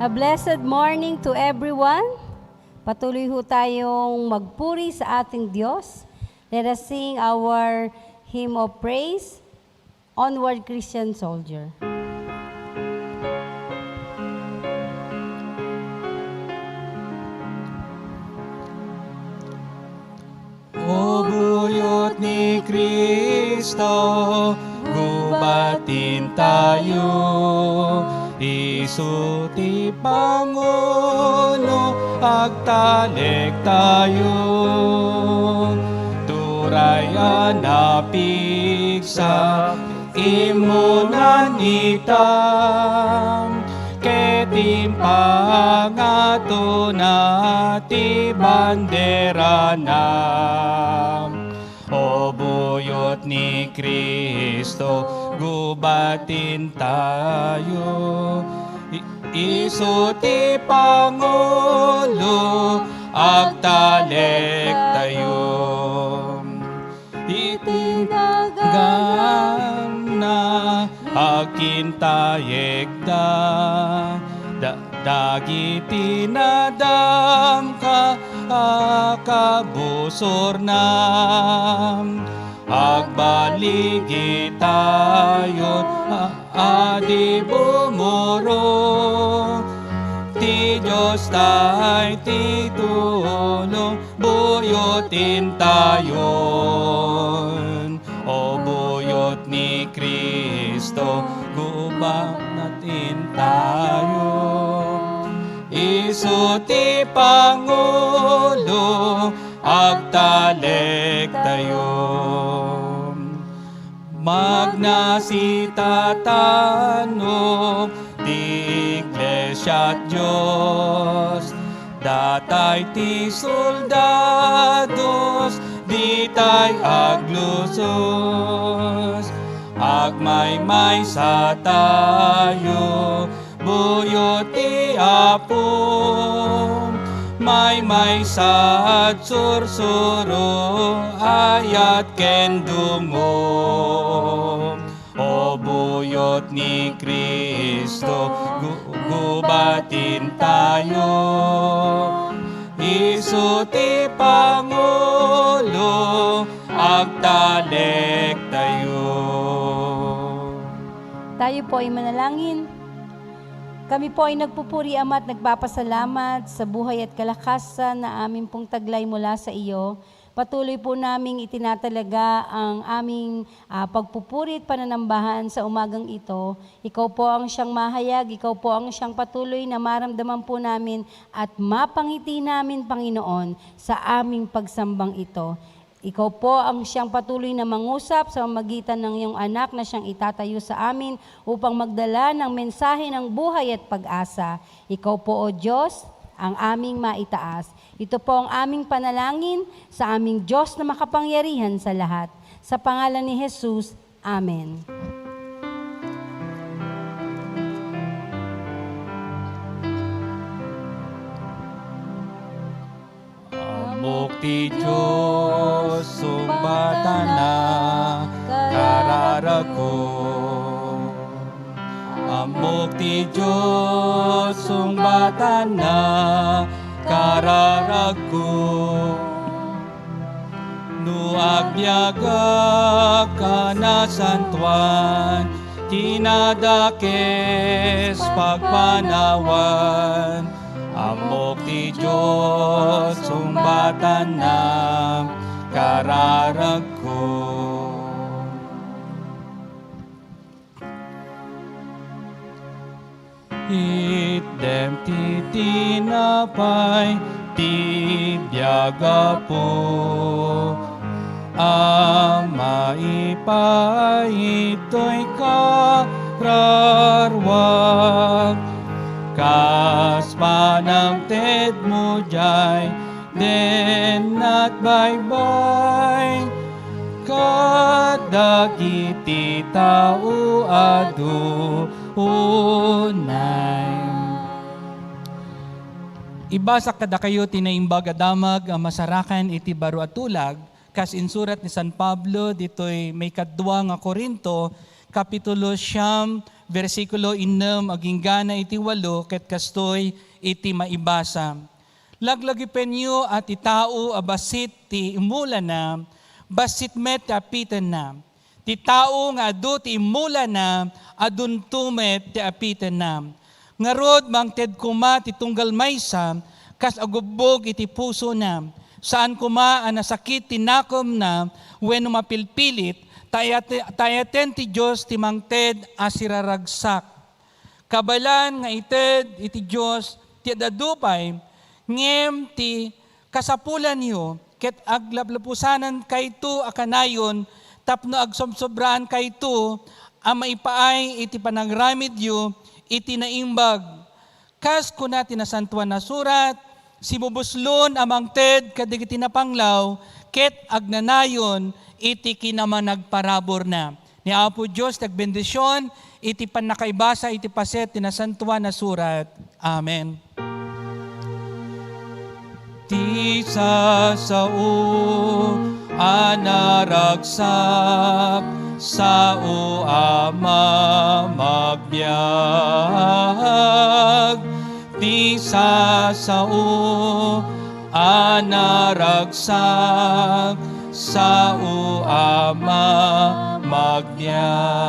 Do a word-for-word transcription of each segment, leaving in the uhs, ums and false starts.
A blessed morning to everyone. Patuloy ho tayong magpuri sa ating Diyos. Let us sing our hymn of praise, Onward, Christian Soldier. O buyot ni Cristo, gubatin tayo. Isu ti pangulo, agtalek tayo. Tura Tay a napigsa, immunan ita, ket impangatona ti banderana. O buyot ni Cristo, gubatintayo. I-, isu ti Pangulo, agtalektayo. Iti daganna, agkintayekda. Da-, dagiti nadamka a kabusorna, agbaligi tayon a, a di bumuro. Ti Dios tay ti tulong, buyot intayon. O buyot ni Cristo, gubatintayo. Isu ti Pangulo, agtalektayo. Magnasitatano ti Iglesia ti Dios, datay ti soldados, ditay aglusos. Agmaymaysa tayo, buyot ti Apo. Maymaysa at sursuro, ayat ken dungo. O buyot ni Cristo, gu-, gubatintayo. Isu ti Pangulo, agtalektayo. Tayo po ay manalangin. Kami po ay nagpupuri, Ama, at nagpapasalamat sa buhay at kalakasan na amin pong taglay mula sa iyo. Patuloy po naming itinatalaga ang aming, ah, pagpupuri at pananambahan sa umagang ito. Ikaw po ang siyang mahayag, ikaw po ang siyang patuloy na maramdaman po namin at mapangiti namin, Panginoon, sa aming pagsambang ito. Ikaw po ang siyang patuloy na mangusap sa pamamagitan ng iyong anak na siyang itatayo sa amin upang magdala ng mensahe ng buhay at pag-asa. Ikaw po, O Diyos, ang aming maitaas. Ito po ang aming panalangin sa aming Diyos na makapangyarihan sa lahat. Sa pangalan ni Jesus, amen. Ammok ti Dios, sungbatanna kararagko. Ammok ti Dios, sungbatanna kararagko. No agbiagak a nasantoan, kinadakes pagpanawan, ammok ti Dios, sungbatanna kararagko. Itdem ti tinapay ti biag, Apo, a maipaay ditoy kararagak, kas panangtedmo diay dinatbaybay kadagiti tao adu unay. Ibasak kadakayo ti Naimbag a Damag a masarakan iti baro a tulag, kas insurat ni San Pablo ditoy maikadua nga Corinto, kapitulo siam, bersikulo innem agingga na iti walo, ket kastoy iti maibasa. Laglagipenyo a ti tao a bassit ti imulana, bassit met ti apitenna. Ti tao nga adu ti imulana, adunto met ti apitenna. Ngarud, mangted koma ti tunggal maysa, kas agubbog iti pusona. Saan koma a nasakit ti nakemna wenno mapilpilit, ta ayat-, ta ayaten ti Dios ti mangted a siraragsak. Kabaelan nga ited iti Dios ti ad-adu pay, ngem ti kasapulanyo ket aglaplapusanan kayto a kanayon tapno agsobsobraan kayto a maipaay iti panagramidyo iti naimbag. Kas kuna ti Nasantoan a Surat, "Sibubuslon a mangted kadagiti napanglaw ket agnanayon iti kinamanagparaburna." Ni Apo Dios ti agbendision iti pannakaibasa iti paset ti Nasantoan a Surat. Amen. Ti sasao a naragsak, sao a mamagbiag. Ti sasao a naragsak, sao a mamagbiag.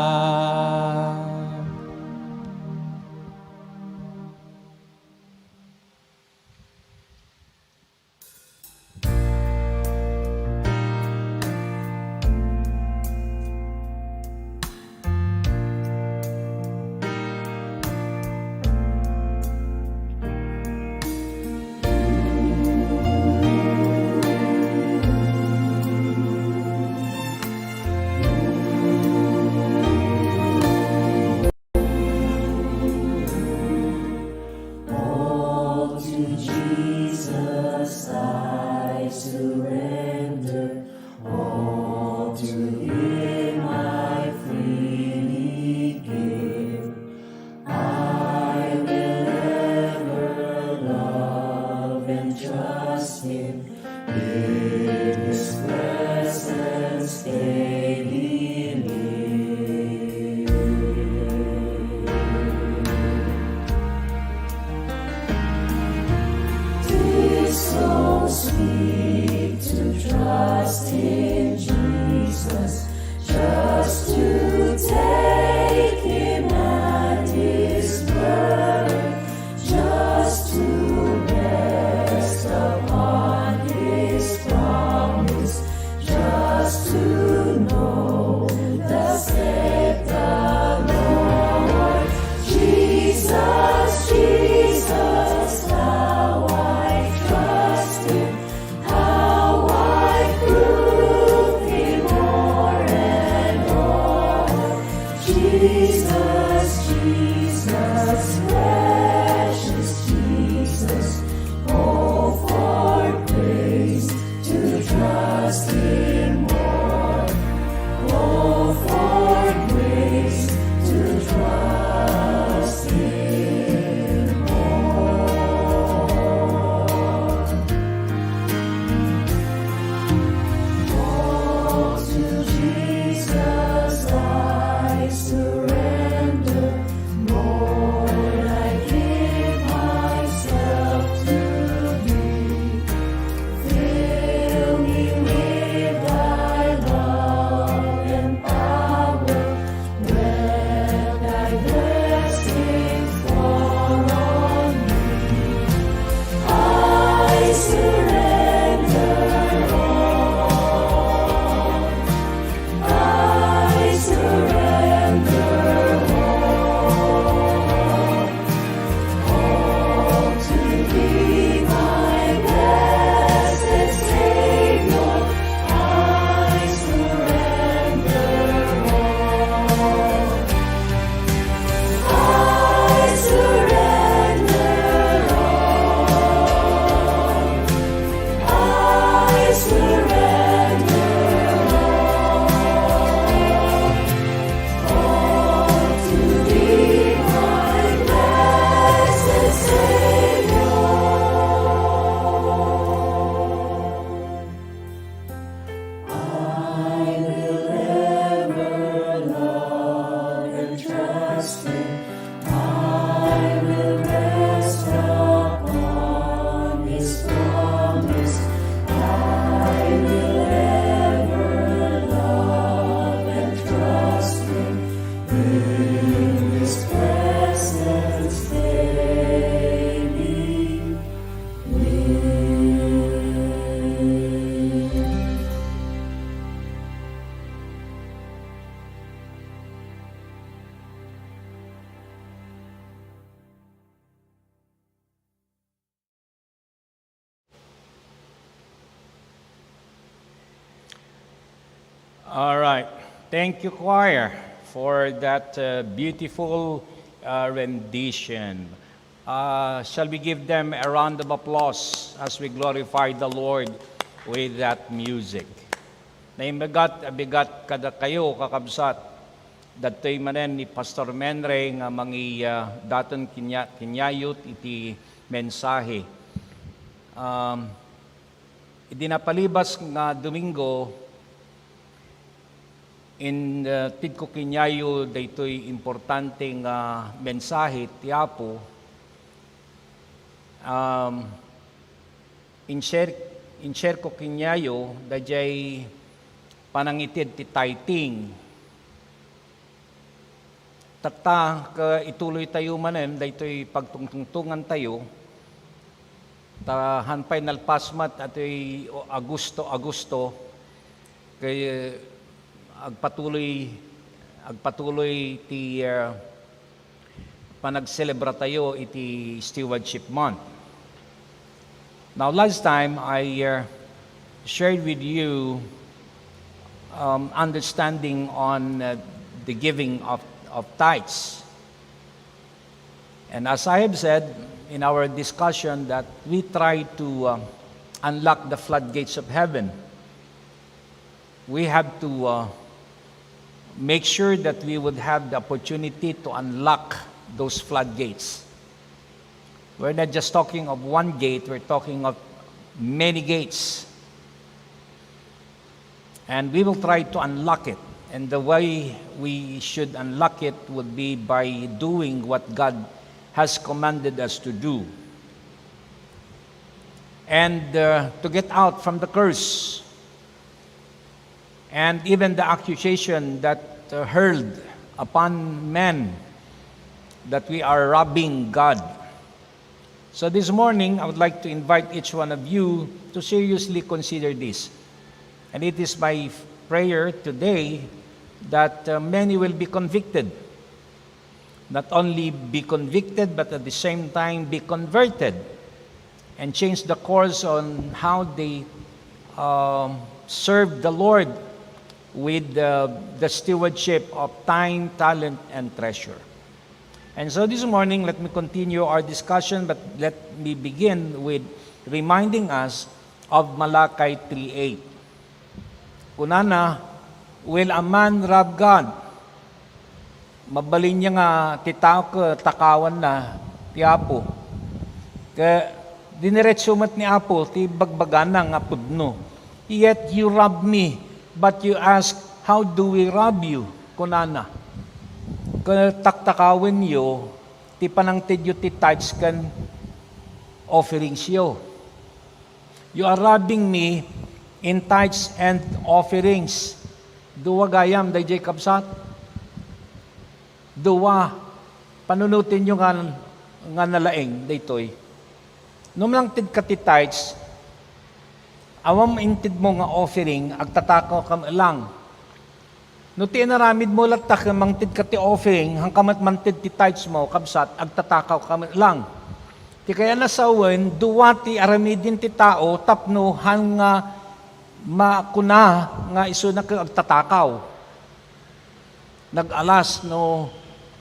All right. Thank you, choir, for that uh, beautiful uh, rendition. Uh, shall we give them a round of applause as we glorify the Lord with that music? Naimbag a bigat kadakayo, kakabsat. Datoy manen ni Pastor Menre nga mangi-, uh, daton kenya-, kenyayo iti mensahe. Um, Idi napalibas nga Domingo, in, uh, tidko kenyayo daytoy importante nga mensahe ti Apo. Um, in-share, in-share ko kenyayo dayjay panangited ti tithing. Tatta, ket ituloytayo manen daytoy pagtungtungtongantayo, ta han pay nalpas met atoy Agosto, Agosto, ket, eh, agpatuloy, agpatuloy ti, ah, panagselebratayo iti Stewardship Month. Now, last time I, uh, shared with you, um, understanding on, uh, the giving of, of tithes. And as I have said in our discussion, that we try to, uh, unlock the floodgates of heaven. We have to, uh, make sure that we would have the opportunity to unlock those floodgates. We're not just talking of one gate, we're talking of many gates. And we will try to unlock it. And the way we should unlock it would be by doing what God has commanded us to do. And, uh, to get out from the curse. And even the accusation that, uh, hurled upon men that we are robbing God. So this morning, I would like to invite each one of you to seriously consider this. And it is my prayer today that, uh, many will be convicted. Not only be convicted, but at the same time be converted and change the course on how they, um, serve the Lord with the, the stewardship of time, talent, and treasure. And so this morning, let me continue our discussion, but let me begin with reminding us of Malachi three eight. Kunana, "Will a man rob God?" Mabalinna nga ti tao ket takawanna ti Apo. Ket diniretso met ni Apo ti bagbagana nga pudno. "Yet you rob me, but you ask, 'How do we rob you?'" kunana. Ket taktakawenyo ti panangtedyo ti tithes ken offeringsyo. "You are robbing me in tithes and offerings." Dua gayam dayjay, kabsat. Dua. Panunotenyo nga, nga nalaing daytoy. No mangtedka ti tithes, awan intedmo nga offering, agtatakaw ka met lang. No ti inaramidmo latta ket mangted ka ti offering, han ka met mangted ti tithes mo, kabsat, agtatakaw ka met lang. Ti kayat a sawen, dua ti aramiden ti tao tapno han nga makuna nga isuna ket agtatakaw. Nag-alas no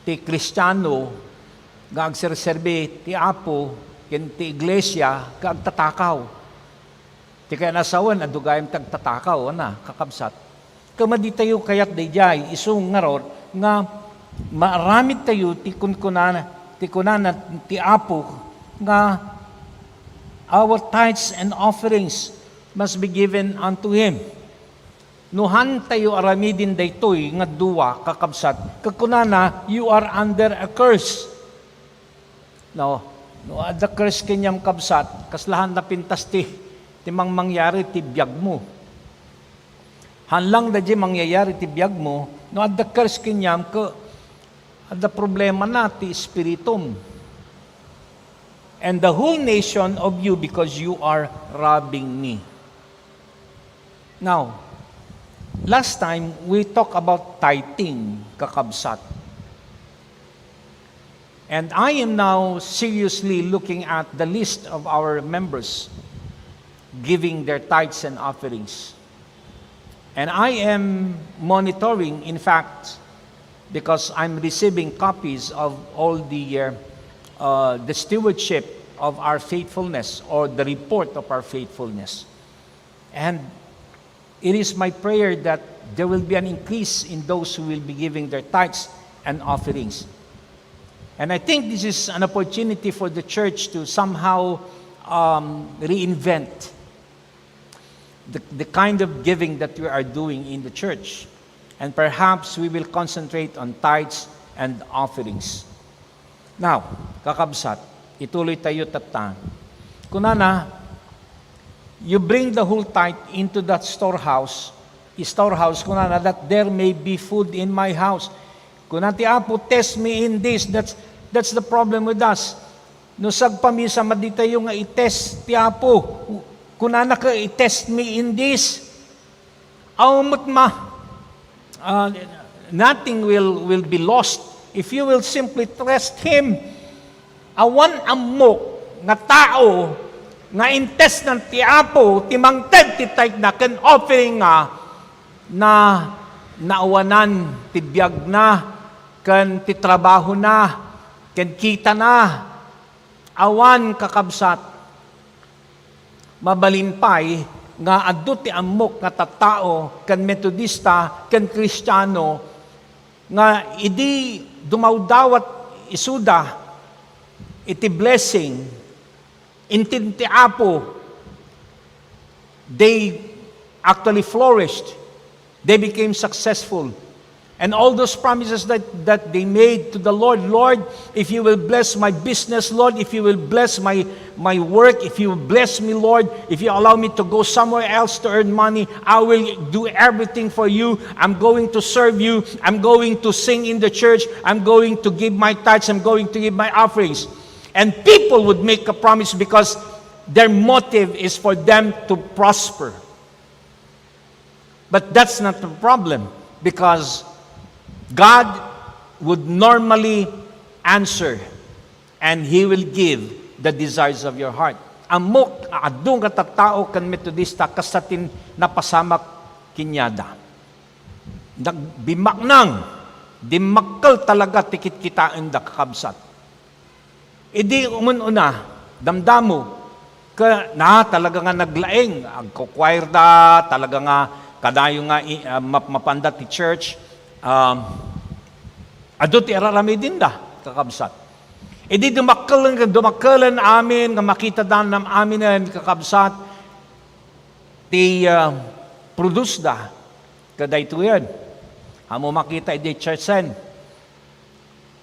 ti Kristiano nga agserserbi ti Apo ken ti iglesia ket agtatakaw. Ti kayat a sawen, adu gayam ti agtatakaw, ana, kakabsat. Ket maditayo kayat daydiay, isu ngarud nga maaramidtayo ti kunkunana, ti kunana ti Apo nga, "Our tithes and offerings must be given unto Him." No hantayo aramiden daytoy nga dua, kakabsat, ket kunana, "You are under a curse." No, no adda curse kaniam, kabsat, kasla han napintas ti, ti mangmangyari ti biagmo. Han lang daydiay mangyayari ti biagmo, no adda curse kaniam, ket adda problemana ti espiritum. "And the whole nation of you, because you are robbing me." Now, last time, we talk about tithing, kakabsat. And I am now seriously looking at the list of our members giving their tithes and offerings. And I am monitoring, in fact, because I'm receiving copies of all the, uh, uh, the stewardship of our faithfulness, or the report of our faithfulness. And it is my prayer that there will be an increase in those who will be giving their tithes and offerings. And I think this is an opportunity for the church to somehow, um, reinvent the, the kind of giving that we are doing in the church. And perhaps we will concentrate on tithes and offerings. Now, kakabsat, ituloy tayo tatta. Kunana, "You bring the whole tithe into that storehouse, storehouse," kunana, "that there may be food in my house." Kuna ti Apo, "Test me in this." That's, that's the problem with us. No sagpamisa, madi tayo nga i-test ti Apo. Kunana ka, "I-test me in this." Aw met ma, uh, nothing will, will be lost if you will simply trust Him. Awan ammok nga tao nga intesnan ti Apo ti mangted ti tithe na ken offering na, na naawanan ti biagna ken ti trabahona ken kitana. Awan, kakabsat. Mabalin pay nga adu ti ammok nga tattao ken Metodista ken Kristiano nga idi dumawdawat isuda iti blessing inted ti Apo, they actually flourished. They became successful. And all those promises that, that they made to the Lord, "Lord, if you will bless my business, Lord, if you will bless my, my work, if you will bless me, Lord, if you allow me to go somewhere else to earn money, I will do everything for you. I'm going to serve you. I'm going to sing in the church. I'm going to give my tithes. I'm going to give my offerings." And people would make a promise because their motive is for them to prosper. But that's not the problem, because God would normally answer and He will give the desires of your heart. Ammok, adu nga tattao ken Metodista, kasta ti napasamak kaniada. Nagbimmaknang, dimmakkel talaga ti kitkitaenda, kakabsat. Idi umun-una, damdamo, ket na, talaga nga naglaing, agko-choir da, talaga nga kadayo nga i-, ah, map-, mapanda ti church, um, adu ti ar-aramidenda, kakabsat. Idi dumakkel, dumakkelen amin nga makita da nam-aminen, kakabsat, ti, ah, produce da, kadaytoyen. Ammo makita idi church sen.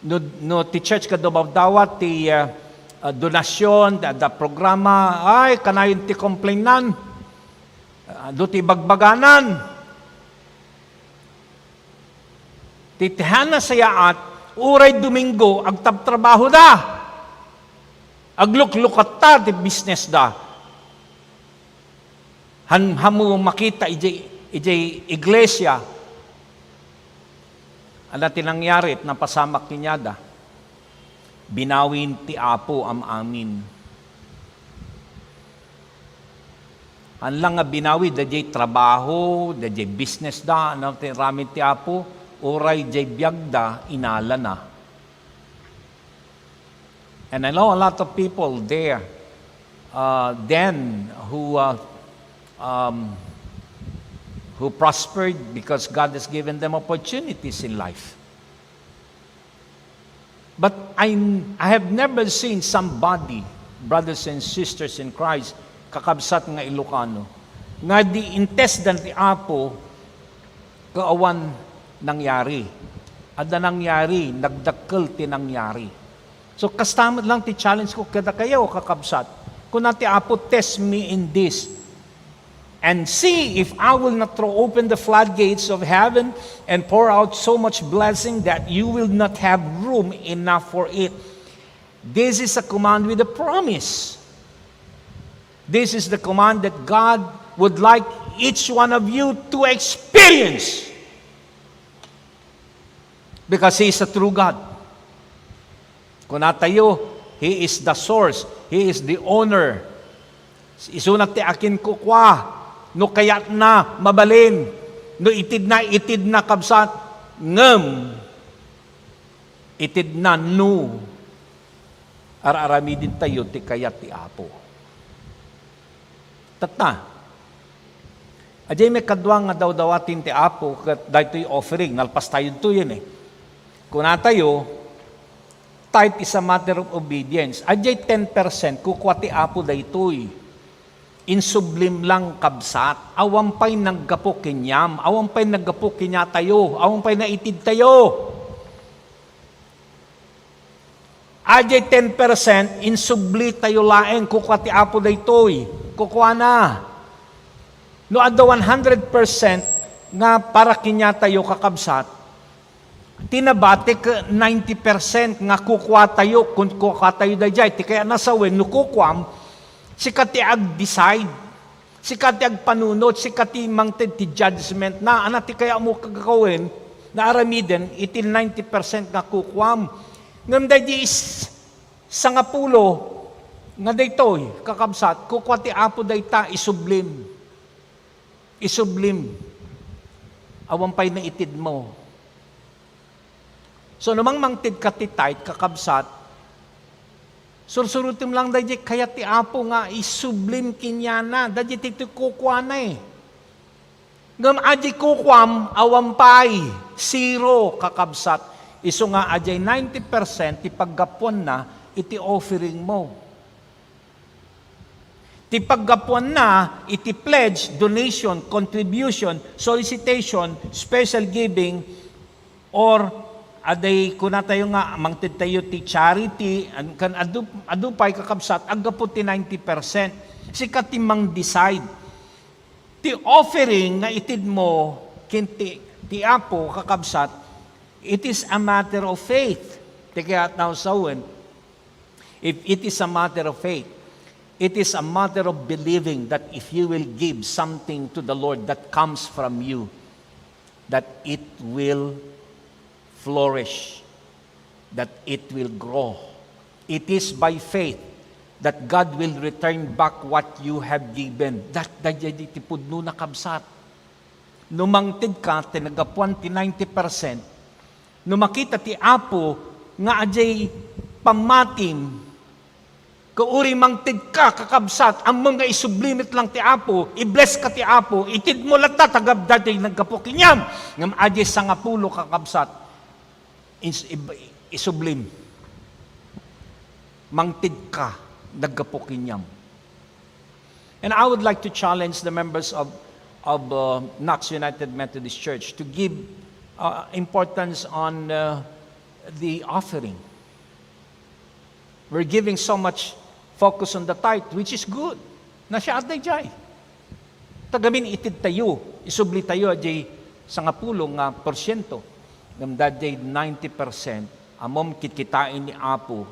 No, no ti church ket dumawdawat ti, ah, ah, donasyon, da, da programa, ay, kanayon ti complainnan. Ah, adu ti bagbaganan. Ti, ti nasayaat, uray Domingo, agtabtrabahoda. Agluklukatta ti businessda. Han-, ammo makita idiay, idiay iglesia, adda ti nangyari, napasamak kaniada. Binawin ti Apo am-amin. Haan la nga binawi, daydiay trabaho, daydiay businessda, ania ti aramid ti Apo, uray diay biagda, inalana. And I know a lot of people there, uh, then who, uh, um, who prospered because God has given them opportunities in life. But I, I have never seen somebody, brothers and sisters in Christ, kakabsat nga Ilocano, nga idi intesdan ti Apo, ket awan nangyari. Adda nangyari, nagdakkel ti nangyari. So, kasta met lang ti challenge ko kadakayo, kakabsat. Kuna ti Apo, "Test me in this, and see if I will not throw open the floodgates of heaven and pour out so much blessing that you will not have room enough for it." This is a command with a promise. This is the command that God would like each one of you to experience, because He is a true God. Kunatayo, He is the source. He is the owner. Isuna ti akinkukua. No kayatna, mabalin. No itidna, itidna, kabsat, ngem itidna no ar-aramidentayo ti kayat ti Apo. Tatta, adiay maikadua nga dawdawaten ti Apo ket daytoy offering, nalpastayo ditoyen eh. Kunatayo, "Tithe is a matter of obedience." Adiay ten percent, kukua ti Apo daytoy. Insublim lang, kabsat. Awan pay naggapu kaniam. Awan pay naggapu kaniatayo. Awan pay naitidtayo. Adiay ten percent, insublitayo laeng, kukua ti Apo daytoy. Kukuana. No adda one hundred percent nga para kaniatayo, kakabsat, ti nabati ket ninety percent nga kukuatayo, kun kukuatayo daydiay, ti kayatna sawen, no kukuam, sika ti ag-decide. Sika ti agpanunot, sika ti mangted ti judgment na. Ania ti kayatmo gagawen, nga aramiden iti ninety percent nga kukuam? Ngem daydi is-, sangapulo nga daytoy, kakabsat, kukua ti Apo dayta, isublim. Isublim. Awan pay naitidmo. So, no mangmangted ka ti tithe, kakabsat, sursurotem lang daydi kayat ti Apo nga isublim kaniana, daydi ti kukuana eh. Ngem adiay kukuam, awan pay, zero, kakabsat. Isu nga adiay ninety percent ti paggapuanna iti offering mo. Ti paggapuanna iti pledge, donation, contribution, solicitation, special giving, or aday kunatayo nga mangted tayo ti charity, an-, kan adu, adu pay, kakabsat, aggapu ti ninety percent. Sika ti mang-decide. Ti offering nga itidmo ken ti, ti Apo, kakabsat, it is a matter of faith. Ti kayatna sawen, if it is a matter of faith, it is a matter of believing that if you will give something to the Lord that comes from you, that it will flourish, that it will grow. It is by faith that God will return back what you have given. That, that, that, ti pudno na, kabsat. No mangted ka, ti naggapuan ti ninety percent, no makita ti Apo nga adiay pammatim, ket uray mangted ka, kakabsat, ammom nga isubli met lang ti Apo, i-bless ka ti Apo, itidmo latta, tagab daytoy naggapu kaniam, ngem adiay sangapulo, kakabsat, ins-, ib-, isublim. Mangted ka, naggapu kaniam. And I would like to challenge the members of, of, uh, Knox United Methodist Church to give, uh, importance on, uh, the offering. We're giving so much focus on the tithe, which is good. Nasiaat daydiay. Tagamin itidtayo, isublitayo diay sangapulo nga porsiento. Ngem daydiay ninety percent, ammom kitkitaen ni Apo,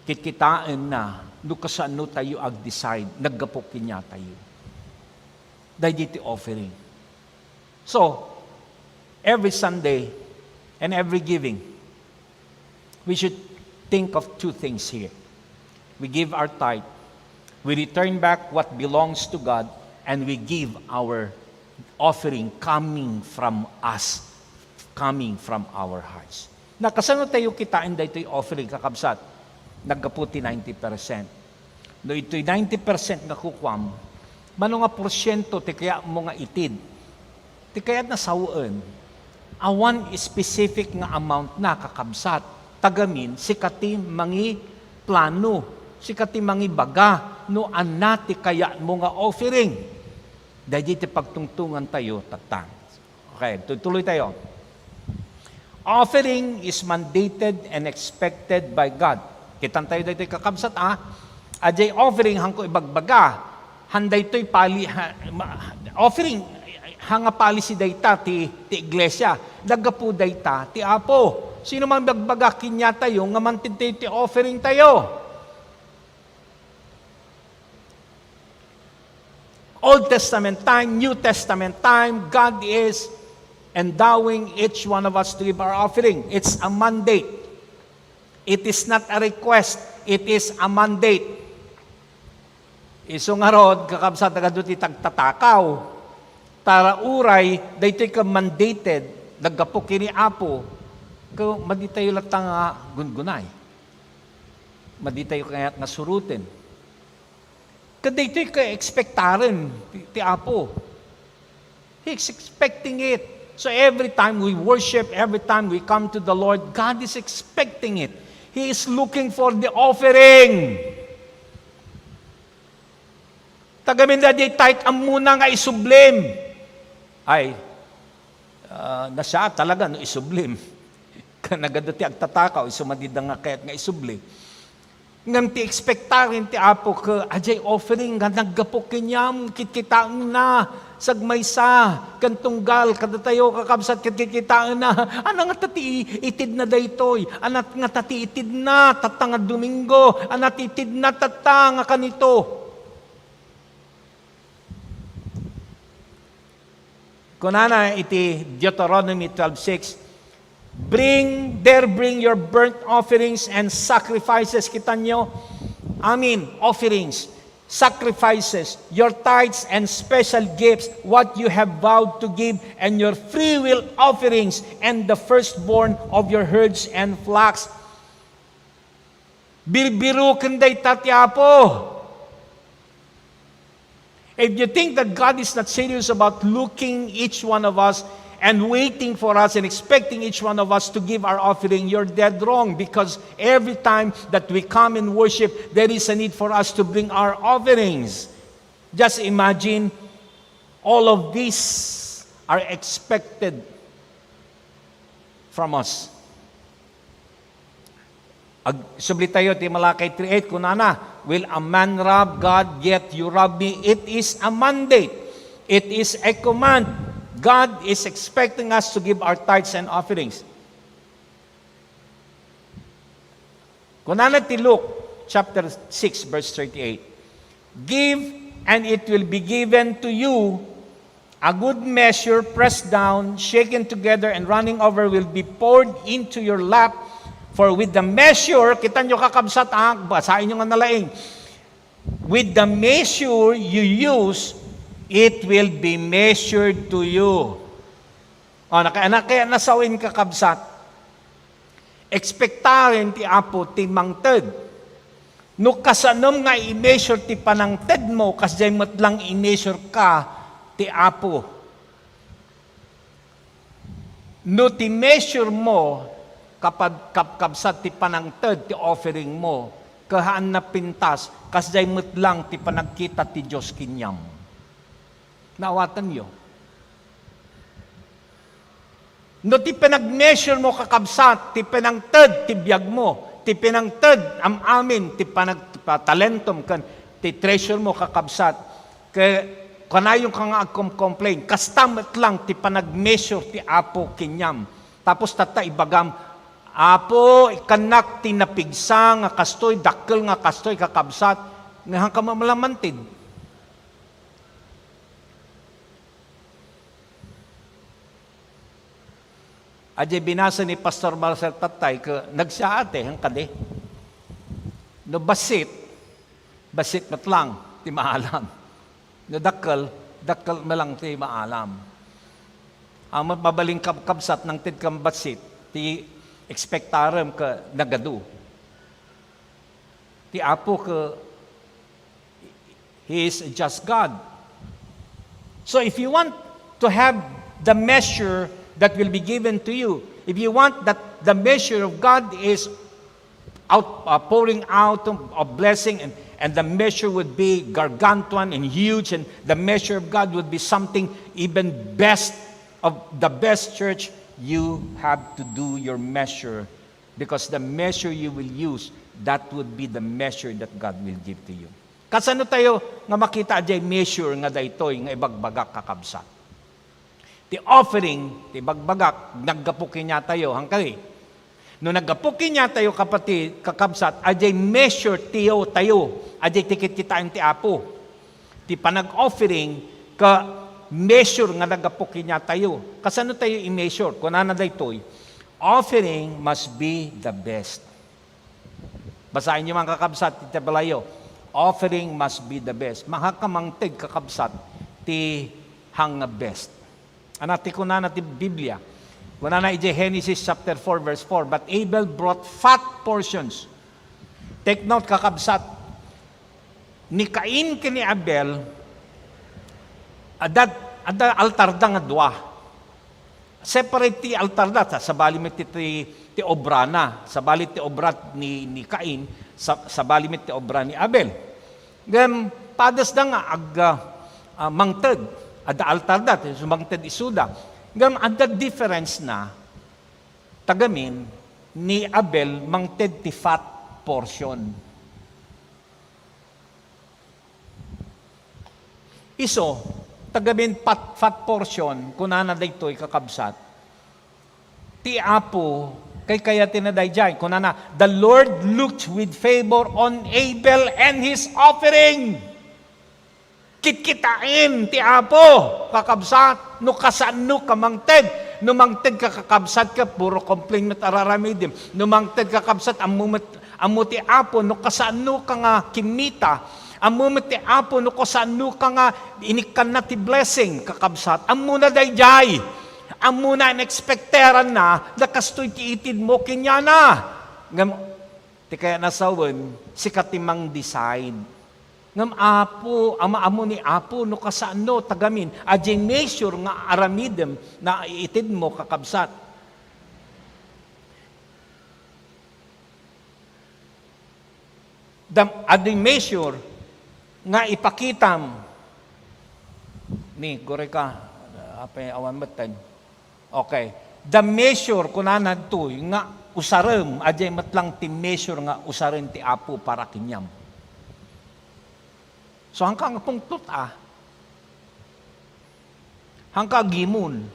kitkitaenna no kasano tayo ag-decide, naggapu kaniatayo. Daydiay ti offering. So, every Sunday and every giving, we should think of two things here. We give our tithe, we return back what belongs to God, and we give our offering coming from us, coming from our hearts. Na, kasano tayo kitaen daytoy offering, kakabsat? Naggapu ti ninety percent. No itoy ninety percent nga kukuam, mano nga porsiento ti kayatmo nga itid? Ti kayatna sawen, awan specific nga amount na, kakabsat. Tagamin, sika ti mangiplano, sika ti mangibaga no ania ti kayatmo nga offering. Daydi ti pagtungtongan tayo, tatta. Okay, tutuloy tayo. Offering is mandated and expected by God. Kitan tayo daytoy, kakabsat, ah. Adiay offering, hanko ibagbaga. Han daytoy pali-, ha, ma-, offering, ha nga policy dayta ti, ti iglesia. Naggapu dayta ti Apo. Sino man ibagbaga kaniatayo nga mangted tayo ti offering tayo? Old Testament time, New Testament time, God is endowing each one of us to give our offering. It's a mandate. It is not a request. It is a mandate. Isu ngarud, kakabsat, dagadu ti tagtatakaw. Tara uray, daytoy ka mandated, naggapu ken ni Apo, ket madi tayo latta nga gungunay. Madi tayo kayat nga suruten. Ket daytoy ka expectaren ti, ti Apo. He's expecting it. So every time we worship, every time we come to the Lord, God is expecting it. He is looking for the offering. Tagamin da di tithe ammona nga isublim. Ay, ah, nasa talaga no isublim. Kanagado ti agtatakaw, isu madida nga kayat nga isubli. Ngem ti expectaren ti Apo ket ajay offering nga naggapu kaniam, kitkitaenna, sagmaysa, ken tunggal, kadatayo, kakabsat, ket kitkitaenna. Ania ngata ti itidna daytoy? Ania ngata ti itidna tatta nga Domingo? Ania ti itidna tatta nga kanito? Kunana iti Deuteronomy twelve six, "Bring, there bring your burnt offerings and sacrifices." Kitanyo? Amin, offerings, sacrifices, your tithes and special gifts, what you have vowed to give, and your free will offerings, and the firstborn of your herds and flocks. Birbiruken dayta ti Apo. If you think that God is not serious about looking each one of us and waiting for us and expecting each one of us to give our offering, you're dead wrong, because every time that we come and worship, there is a need for us to bring our offerings. Just imagine, all of these are expected from us. Ag-, subli tayo ti Malachi three eight, kunana, "Will a man rob God, yet you rob me?" It is a mandate. It is a command. God is expecting us to give our tithes and offerings. Kunana ti Luke chapter six, verse thirty-eight, "Give, and it will be given to you. A good measure, pressed down, shaken together, and running over, will be poured into your lap. For with the measure," kita nyo, kakabsat, ah, basahin nyo nga nalaing, "with the measure you use, it will be measured to you." O, naka-, naka-, nasawin, kakabsat. Expectaren ti Apo ti mangted. No kasanom nga i-measure ti panangtedmo, kasdiay met lang i-measure ka ti Apo. No ti measure mo, kapad-, kab-, kabsat ti panangted ti offering mo, kahaan na pintas, kasdiay met lang ti panagkita ti Dios kaniam. Naawatanyo? No ti panag-measure mo, kakabsat, ti panangted ti biag mo, ti panangted am-amin ti panag-, talentom ken ti treasure mo, kakabsat, ket kanayon ka nga agkom-complain, kasta met lang ti panag-measure ti Apo kaniam. Tapos tatta ibagam, "Apo, ikkannak ti napigsa nga kastoy, dakkel nga kastoy, kakabsat," nga saan ka mamalamanted. Adiay binasa ni Pastor Marcel tattay, ket nagsaat, eh, ang kadi. No bassit, bassit met lang ti maalam. No dakkel, dakkel met lang ti maalam. Ammom, mabalin, kabkabsat, nangted kam bassit, ti expectarem ket nagadu. Ti Apo ket He is a just God. So if you want to have the measure that will be given to you, if you want that the measure of God is out, uh, pouring out of, of blessing, and, and the measure would be gargantuan and huge, and the measure of God would be something even best of the best, church, you have to do your measure, because the measure you will use, that would be the measure that God will give to you. Kasano tayo nga makita diay measure nga daytoy nga ibagbagak, kakabsat? Ti offering, ti ibagbagak, naggapu kaniatayo, hangkari. No naggapu kaniatayo, kapatid, kakabsat, adiay measure tiyo, tayo, adiay ti kitkitaen ti Apo. Ti panag-offering, ka measure nga naggapu kaniatayo. Kasano tayo i-measure? Kunana daytoy, "Offering must be the best." Basaen nyo man, kakabsat, ti tablayo. "Offering must be the best." Makamangted, kakabsat, ti hang nga best. Ania ti kunana ti Biblia? Kunana idiay Genesis chapter four, verse four, "But Abel brought fat portions." Take note, kakabsat, ni Cain ken ni Abel, adda, adda altarda nga dua. Separate ti altarda, ta sabali met ti, ti, ti obrana, sabali ti obra ni, ni Cain, sa-, sabali met ti obra ni Abel. Ngem padasda nga ag-, ah, ah, mangted, adda altarda, ti sumangted isuda. Ngem adda difference na, tagamin, ni Abel mangted ti fat portion. Isu, tagamin fat, fat portion, kunana daytoy, kakabsat. Ti Apo, kaykayatenna daydiay, kunana, "The Lord looked with favor on Abel and his offering." Kitkitaen ti Apo, kakabsat, no kasaannoka mangted. No mangtedka, kakabsat, ket puro complain met araramidem. No mangtedka, kakabsat, ammo met, ammo ti Apo no kasaannoka nga kimmita. Ammo met ti Apo no kasaannoka nga inikkanna ti blessing, kakabsat. Ammona daydiay. Ammona, inexpecteranna, ta kastoy ti itedmo kenkuana. Ngem, ti kayatna sawen, sika ti mang-decide. Ngem Apo, ammo ni Apo no kasaanno, tagamin, adda measure nga aramidem nga itedmo, kakabsat. Dam-, adda measure nga ipakitam. Ni, gureka, apay awan metten. Okay. The measure, kunana daytoy, nga usarem, adda met lang ti measure nga usaren ti Apo para kaniam. So, hangka nga pungtot, ah. Hangka agimon.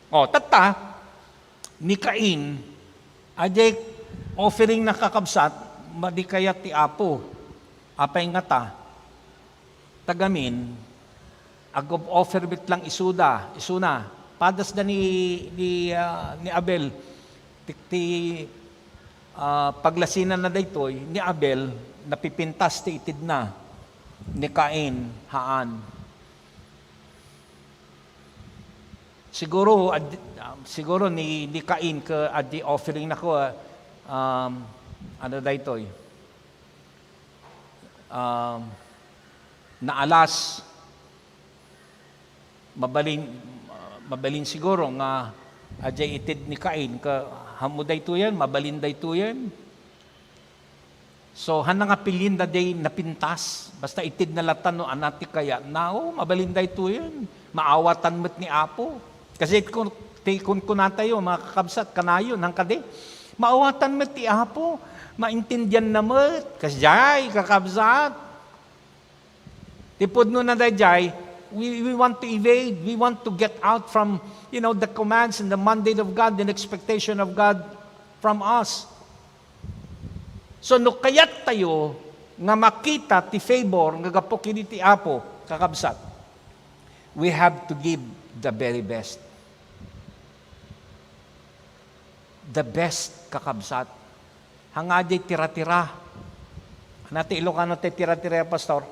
O, tatta, ni Cain, adda offeringna, kakabsat, madi kayat ti Apo. Apay ngata? Tagamin, ag-offer met lang isuda, isuna. Padasda ni, ni, ah, ni Abel. Ti, ti, ah, paglasinanna daytoy, ni Abel, napipintas ti itedna. Ni Cain, haan. Siguro, ad-, um, siguro ni, ni Cain ket adda offeringna ko, ah, um, ano daytoy? Um, naalas. Mabalin, mabalin siguro nga adda ited ni Cain, ket ammo daytoyen, mabalin daytoyen. So, haan nga pilienna diay napintas, basta itedna latta no ania ti kayatna. O, mabalin daytoyen. Maawatan met ni Apo. Kasi kun-, ti kunkunatayo, mga kakabsat, kanayon, hangkadi, maawatan met ti Apo. Maintindianna met. Kasdiay, kakabsat. Ti pudnona daydiay, we, we want to evade, we want to get out from, you know, the commands and the mandate of God and expectation of God from us. So, no kayattayo nga makita ti favor nga gapu ken ti Apo, kakabsat, we have to give the very best. The best, kakabsat. Haan nga diay tira-tira. Ania ti Ilocano ti tira-tira, Pastor?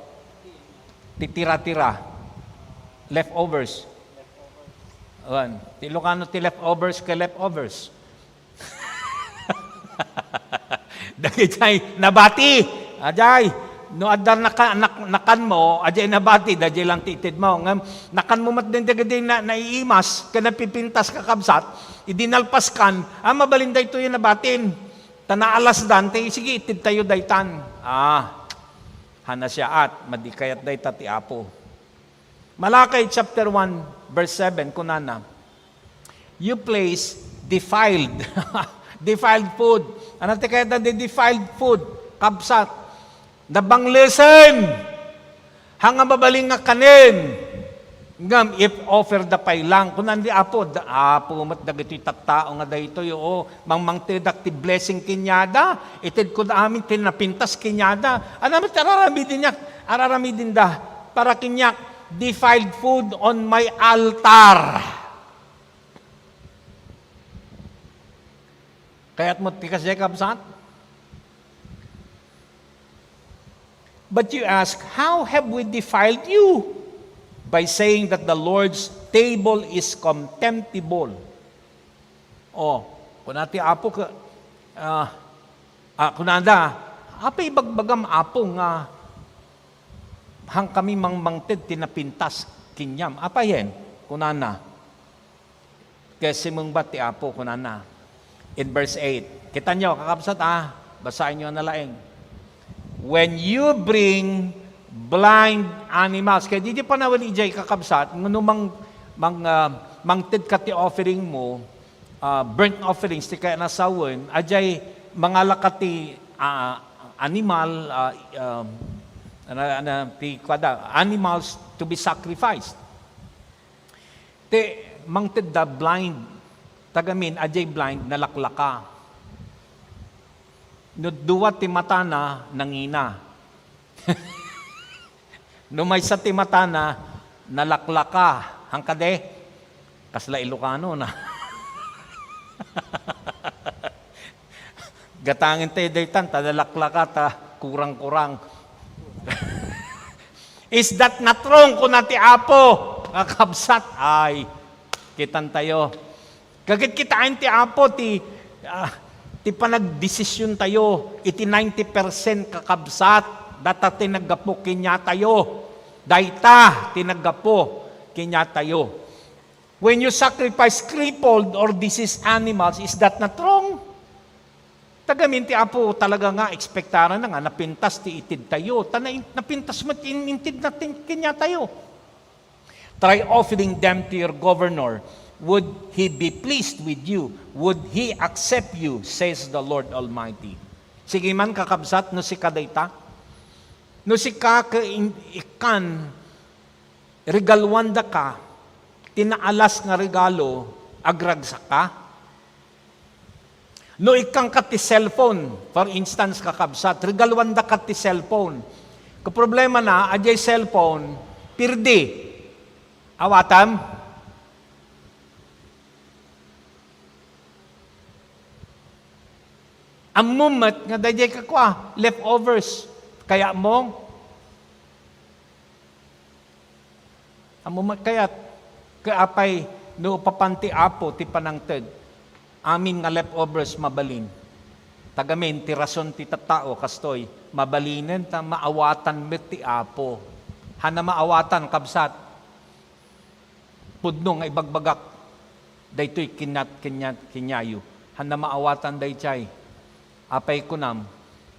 Ti tira-tira. Leftovers. Haan. Ti Ilocano ti leftovers ket leftovers. Dagiti nabati. Adiay. No adda naka-, nak-, nakanmo, adiay nabati, daydiay lang ti itedmo. Ngem, nakanmo met dagiti na-, naiimas, ken napipintas, kakabsat, idi nalpaskan, ah, mabalin daytoy nabatin. Ta naalasdan, ti, sige, itedtayo daytan. Ah, haan a siaat, madi kayat dayta ti Apo. Malachi chapter one, verse seven, kunana, "You place defiled, defiled food." Ania ti kayatna ti defiled food, kabsat? Nabanglesen. Haan nga mabalin nga kanen. Ngem if offerda pay lang, kunana ti Apo, da-, Apo met dagitoy tattao nga daytoy, oo, mangmangtedak ti blessing kaniada, itedko amin ti napintas kaniada. Ania met araramidenda, araramidenda para kaniak, defiled food on my altar. Kayatmo ti kasdiay, kabsat? But you ask, "How have we defiled you?" "By saying that the Lord's table is contemptible." Oh, kuna ti Apo ka, ah, ah, kunada, "Apay ibagbagam, Apo, nga hangkami mangmangted ti napintas kaniam?" "Apayen?" kunana. Ket simmungbat ti Apo, kunana, in verse eight. Kitanyo, kakabsat, ah, basaenyo a nalaing. "When you bring blind animals," ket diay panawen idiay, kakabsat, nga no mang-, mang-, ah, mangted ka ti offering mo, ah, burnt offerings, ti kayat a sawen, idiay mangala ka ti, ah, animal, ah, um, ana, ana, ti kuada, animals to be sacrificed. Ti mangtedda blind. Tagamin, idiay blind, nalaklaka. No dua ti matana, nangina. No maysa ti matana, nalaklaka. Hangkadi? Kasla Ilocano na. Gatangen tayo daytan, ta nalaklaka, ta kurang-kurang. "Is that not wrong?" kuna ti Apo. Kakabsat, ay, kitan tayo. Kagitkitaen ti Apo ti, ah, ti panagdesisyontayo iti ninety percent, kakabsat, dayta ti naggapu kaniatayo. Dayta ti naggapu kaniatayo. When you sacrifice crippled or diseased animals, is that not wrong? Tagamin ti Apo talaga nga ekspektarana nga napintas ti itedtayo. Ta na-, napintas met in-, intedna ti kaniatayo. Try offering them to your governor. Would he be pleased with you? Would he accept you? Says the Lord Almighty. Sige man, kakabsat, no sika dayta. No sika ket in-, ikkan, regaluandaka ti naalas nga regalo, agragsakka? No ikkanka ti cellphone, for instance, kakabsat, regaluandaka ti cellphone. Kaproblemana, idiay cellphone, pirdi. Awatam? Ammom met nga daydiay kakua, leftovers. Kayatmo? Ammom met kayat. Ket apay no papan ti Apo ti panangted? Amin nga leftovers mabalin. Tagamin ti rason ti tattao kastoy, mabalinen ta maawatan met ti Apo. Hanna maawatan, kabsat. Pudno nga ibagbagak daytoy kaniat-, kaniat-, kaniayo. Hanna maawatan daydiay. Apay kunam,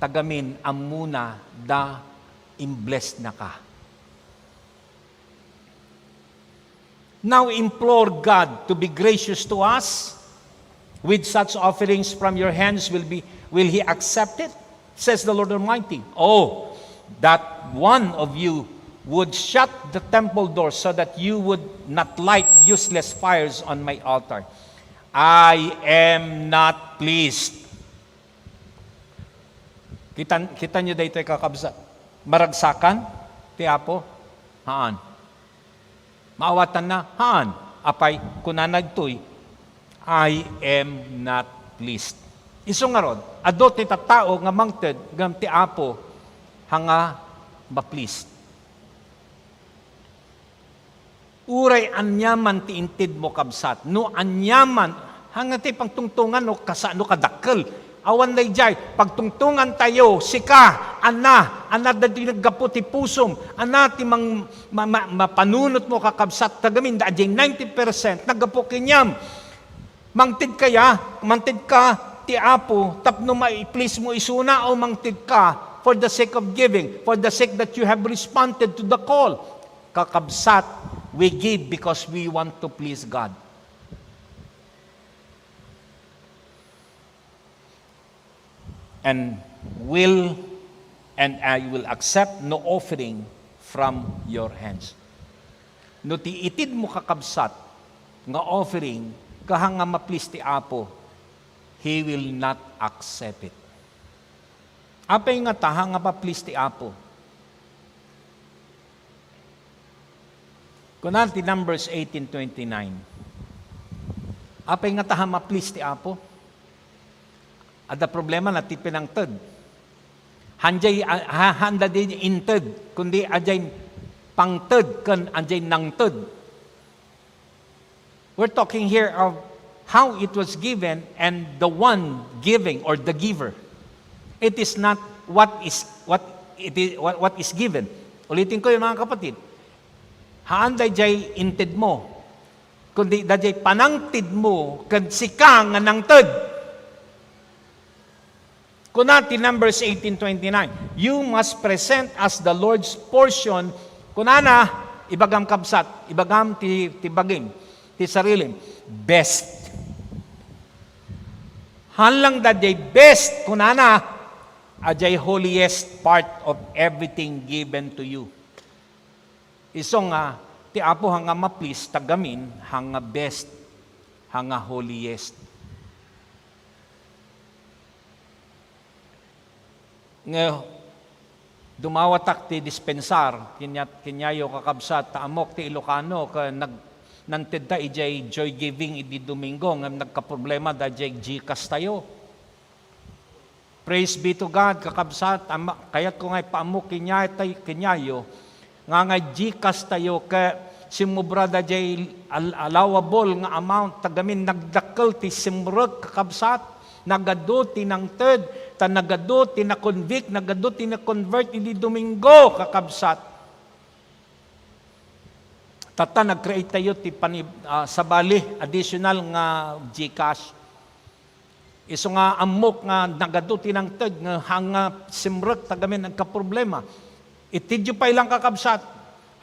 tagamin ammona da imblessnaka. Now implore God to be gracious to us. With such offerings from your hands will be, will he accept it? Says the Lord Almighty. Oh, that one of you would shut the temple door so that you would not light useless fires on my altar. I am not pleased. Kitan-, kitanyo daytoy, kakabsat. Maragsakan ti Apo? Haan. Maawatanna? Haan. Apay, kunana ditoy, "I am not pleased." Isu ngarud, adu ti tattao nga mangted ngem ti Apo, haan nga ma-pleased. Uray aniaman ti intedmo, kabsat, no aniaman, haan nga ti pagtungtongan no kasano kadakkel. Awan daydiay, pagtungtongantayo, sika, anna, anna daytoy naggapu ti pusom, anna ti mang-, ma-, ma-, mapanunotmo, kakabsat, tagamin, daydiay ninety percent naggapu kaniam. Mangted kaya, mangted ka ti Apo tapno mai-please mo isuna, o mangted ka for the sake of giving, for the sake that you have responded to the call? Kakabsat, we give because we want to please God. And will, and I will accept no offering from your hands. No ti itedmo, kakabsat, nga offering, kaha nga ma-please ti Apo, He will not accept it. Apay nga ta haan nga ma-please ti Apo? Kuna ti Numbers eighteen twenty-nine. Apay nga ta haan ma-please ti Apo? Adda problemana ti pinangted. Hanjay, ah, ha-, handa di inted, kundi ajay pangted ken ajay nangted. We're talking here of how it was given and the one giving or the giver. It is not what is, what it is, what, what is given. Ulitin ko yun, mga kapatid. Haan dayjay inted mo, kundi dayjay panangted mo ken sika nga nangted. Kuna ti Numbers eighteen twenty-nine, "You must present as the Lord's portion," kunana, ibagam kabsat, ibagam ti, ti bagim, ti sarilim, "best." Haan lang dayjay best, kunana, "Ajay holiest part of everything given to you." Isu nga, ti Apo haan nga ma-please ta gamin, haan nga best, haan nga holiest. Nga, dumawatak ti dispensar, kaniayo, kakabsat, ta ammok ti Ilocano, ket nag-, nangtedta idiay joy giving idi Domingo, ngem nagkaproblema daydiay GCash tayo. Praise be to God, kakabsat. Ama, kayatko nga ipaammo kaniayo, kaniayo, nga nga GCash tayo ket simmobra daydiay al-, allowable nga amount, ta gamin nagdakkel ti simrek, kakabsat. Nagadu ti nangted, ta nagadu ti na-convict, nagadu ti na-convert idi Domingo, kakabsat. Tatta, nag-create tayo ti pani-, ah, sabali, additional nga GCash. Isu nga ammok nga nagadu ti nangted nga haan nga simrek ta gamin nagkaproblema. Itedyo pay lang, kakabsat.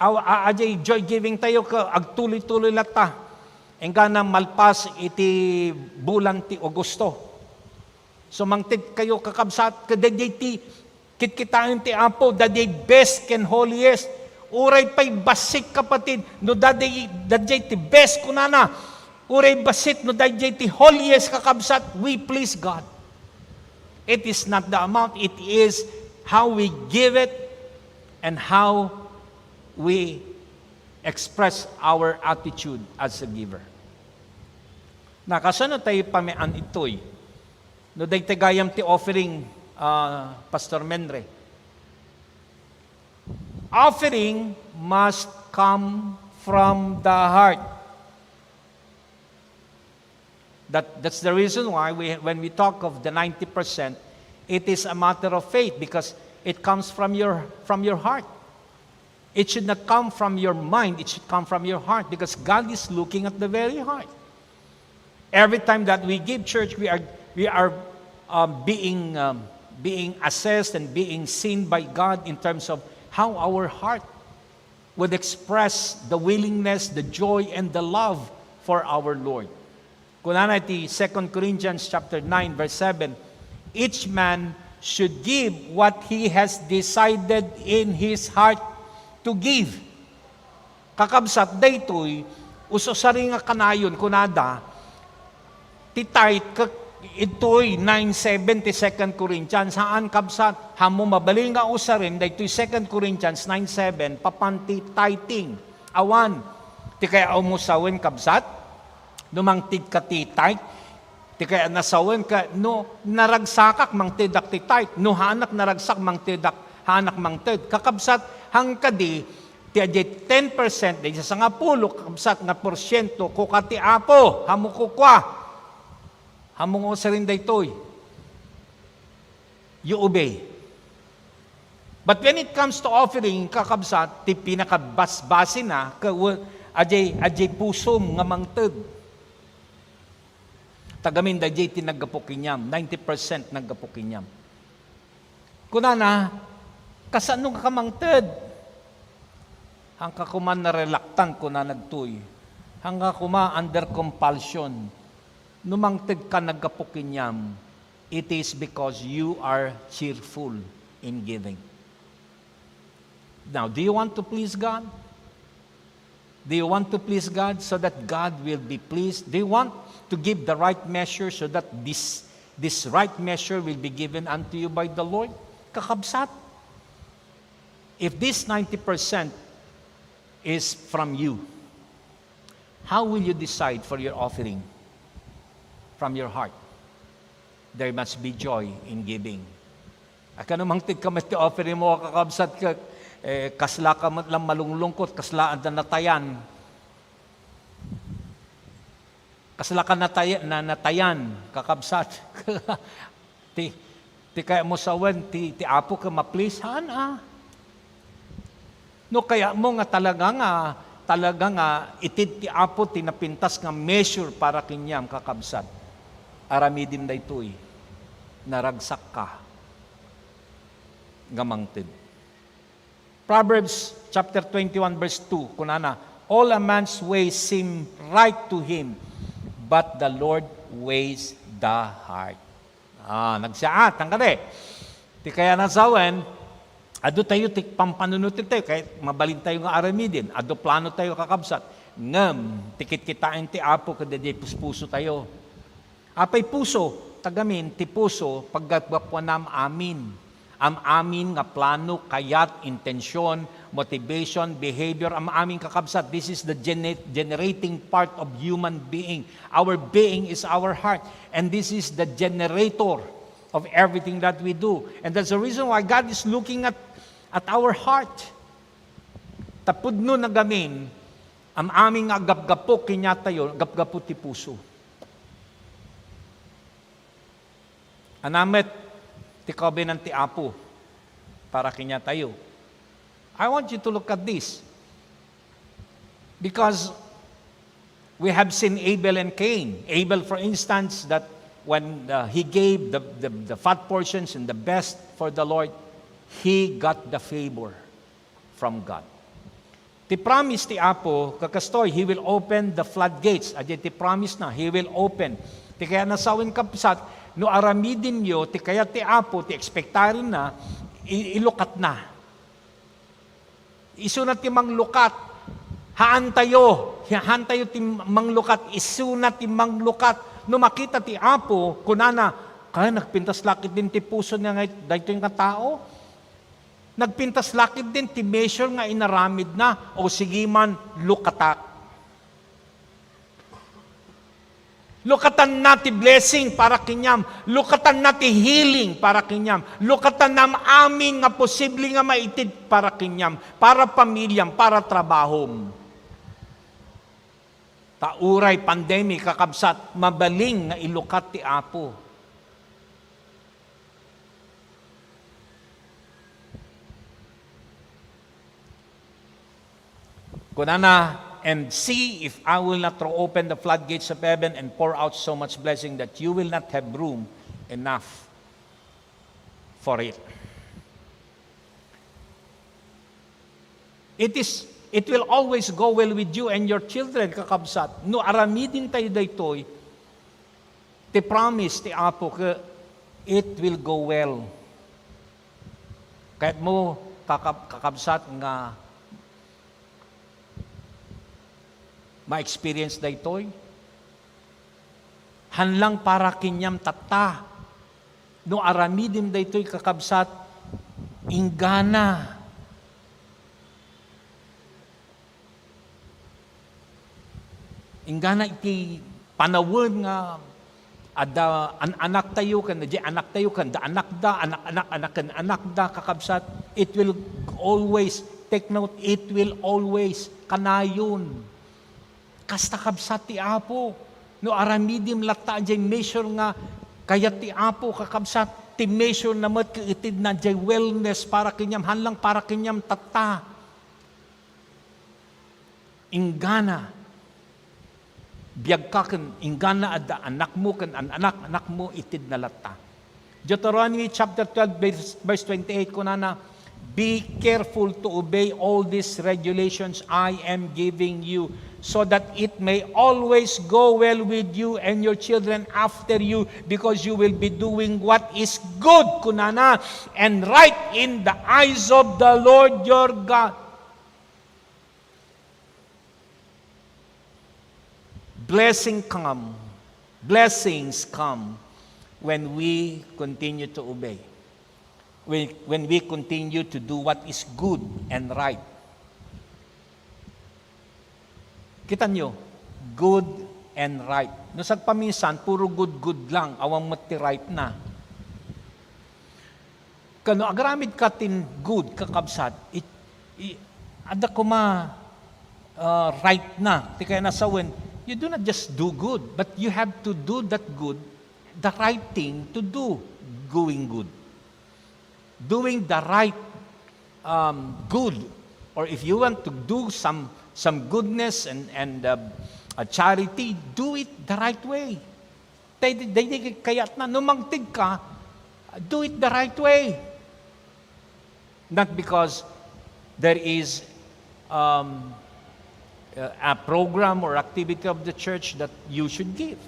Aw-, a-, ajay joy giving tayo ket agtuloy-tuloy latta. Enggana malpas iti bulan ti Agosto. So, mangted kayo, kakabsat, ket daydiay ti kitkitaen ti Apo, daydiay best ken holiest. Uray pay bassit, kapatid, no daydiay, daydiay ti best, kunana. Uray bassit, no daydiay ti holiest, kakabsat, we please God. It is not the amount, it is how we give it and how we express our attitude as a giver. Na, kasano tayo pamian itoy? No dayta gayam ti offering, ah, Pastor Menre. Offering must come from the heart. That, that's the reason why we, when we talk of the ninety percent, it is a matter of faith because it comes from your, from your heart. It should not come from your mind, it should come from your heart because God is looking at the very heart. Every time that we give, church, we are, we are, um, being, um, being assessed and being seen by God in terms of how our heart would express the willingness, the joy, and the love for our Lord. Kunana iti Second Corinthians chapter nine, verse seven, "Each man should give what he has decided in his heart to give." Kakabsat, daytoy, us-usari nga kanayon, kunada, ti tithe ket itoy nine seven ti Second Corinthians, haan, kabsat, haan mo mabalin nga usaren daytoy Second Corinthians nine seven, papan ti tithing. Awan, ti kayatmo sawen, kabsat, no mangtedka ti tithe, ti kayatna sawen ket no naragsakak, mangtedak ti tithe, no haanak naragsak, mangtedak, haanak mangted. Kakabsat, haan kadi, ti adiay ten percent, daydiay sangapulo, kakabsat, nga porsiento, kua ti Apo, haan mo kukua. Haan mo nga usaren daytoy. You obey. But when it comes to offering, kakabsat, ti pinakabasbasina, ka-, wa-, adiay, adiay pusom nga mangted. Ta gamin daydiay ti naggapu kaniam, ninety percent naggapu kaniam. Kunana, "Kasano nga ka mangted?" Haanka koma na-reluctant, kuna daytoy. Haanka koma under compulsion. No mangtedka naggapu kaniam, it is because you are cheerful in giving. Now, do you want to please God? Do you want to please God so that God will be pleased? Do you want to give the right measure so that this, this right measure will be given unto you by the Lord? Kakabsat, if this ninety percent is from you, how will you decide for your offering? From your heart. There must be joy in giving. Kano mangted ka met ti offering mo, kakabsat, ket, eh, kasla ka met lang malunglungkot, kasla adda natayan. Kasla ka natay-, na, natayan, kakabsat. Ti, ti kayat mo sawen, ti, ti Apo ket ma-please, haan, a. No kayat mo nga talaga nga, talaga nga itid ti Apo ti napintas nga measure para kaniam, kakabsat, aramidem daytoy. Naragsak ka nga mangted. Proverbs chapter twenty-one, verse two, kunana, "All a man's ways seem right to him, but the Lord weighs the heart." Ah, nagsaat, ang kadi. Ti kayat na sawen, adu tayo ti pampanunot tayo, kay mabalin tayo nga aramiden. Adu plano tayo, kakabsat. Ngem, ti kitkitaen ti Apo, kada di puspuso tayo. Apay puso, tagamin, ti puso, paggapuanna am amin. Am amin nga plano, kayat, intention, motivation, behavior, am amin, kakabsat. This is the gene-, generating part of human being. Our being is our heart. And this is the generator of everything that we do. And that's the reason why God is looking at, at our heart. Ta pudno nagamin, am amin nga aggapgapu kaniatayo, gapgapu ti puso. Ania met ti kabaelan ti Apo para kaniatayo? I want you to look at this. Because we have seen Abel and Cain. Abel, for instance, that when, uh, he gave the, the, the fat portions and the best for the Lord, he got the favor from God. Ti promise ti Apo, kakastoy, He will open the floodgates. Adi ti promise na, He will open. Ti kayat na sawen, kabsat, no aramidenyo ti kayat ti Apo, ti expectaren na, i-, ilukatna. Isuna ti manglukat. Haantayo, haantayo ti manglukat. Isuna ti manglukat. No makita ti Apo, kunana, "Kay, nagpintas la ketdin ti puso nga, nga daytoy nga tao." Nagpintas la ketdin ti measure nga inaramidna, o sige man, lukatak. Lukatanna ti blessing para kaniam. Lukatanna ti healing para kaniam. Lukatanna am amin nga posible nga maitid para kaniam, para pamiliam, para trabahom. Ta uray pandemic, kakabsat, mabalin nga ilukat ti Apo. Kunana, "And see if I will not throw open the floodgates of heaven and pour out so much blessing that you will not have room enough for it." It is, it will always go well with you and your children, kakabsat. No aramiden tayo daytoy, ti promise ti Apo ket it will go well. Kayat mo, kakab-, kakabsat, nga ma-experience daytoy? Haan lang para kaniam tatta. No aramidem daytoy, kakabsat, inggana. Inggana iti panawen nga adda an-anaktayo, ken diay anaktayo, ken da anakda, anak-anak, anak ken anakda, kakabsat, it will always, take note, it will always kanayon. Kasta, kabsat, ti Apo. No aramidem latta diay measure nga kayat ti Apo, kakabsat, ti measure na met ket itedna diay wellness para kaniam, haan lang para kaniam tatta. Inggana biagka ken inggana adda anakmo ken an-anak-anakmo, itedna latta. Deuteronomy chapter twelve, verse, verse twenty-eight, kunana, "Be careful to obey all these regulations I am giving you, so that it may always go well with you and your children after you, because you will be doing what is good," kunana, "and right in the eyes of the Lord your God." Blessing come. Blessings come when we continue to obey. When, when we continue to do what is good and right. Kita nyo, good and right. No sagpaminsan, puro good-good lang, awan met ti right na. Kano, agaramid ka tin good, kakabsat, it, i-, adda koma, uh, right na. Ti kayat na sawen, you do not just do good, but you have to do that good, the right thing to do, going good. Doing the right, um, good, or if you want to do some, some goodness and, and, uh, a charity, do it the right way. Daydi, daydi kayat na, no mangted ka, do it the right way. Not because there is, um, a program or activity of the church that you should give.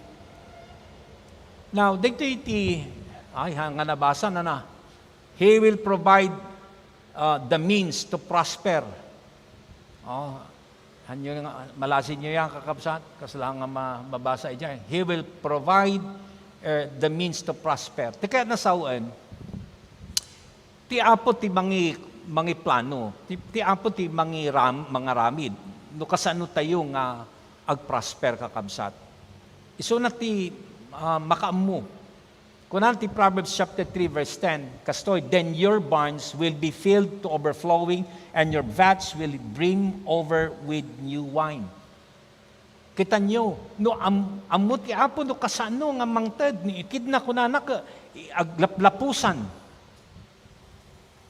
Now, dito iti, ay, ha, nga nabasa na na. He will provide, uh, the means to prosper. Oh, hanyo nga, malasin nyo yan, kakabsat, kasla nga ma-, mabasa ijay. He will provide, uh, the means to prosper. Ti kayat na sawen, ti Apo ti mangi-, mangiplano. Ti, ti Apo ti mangiram-, mangaramid. No kasano tayo nga agprosper, kakabsat. Isuna ti, ah, makaammo. Kuna ti Proverbs chapter three, verse ten, kastoy, "Then your barns will be filled to overflowing, and your vats will brim over with new wine." Kita nyo, no am-, ammo ti Apo no kasano nga mangted, ni itedna kunana ka, i-, aglaplapusan.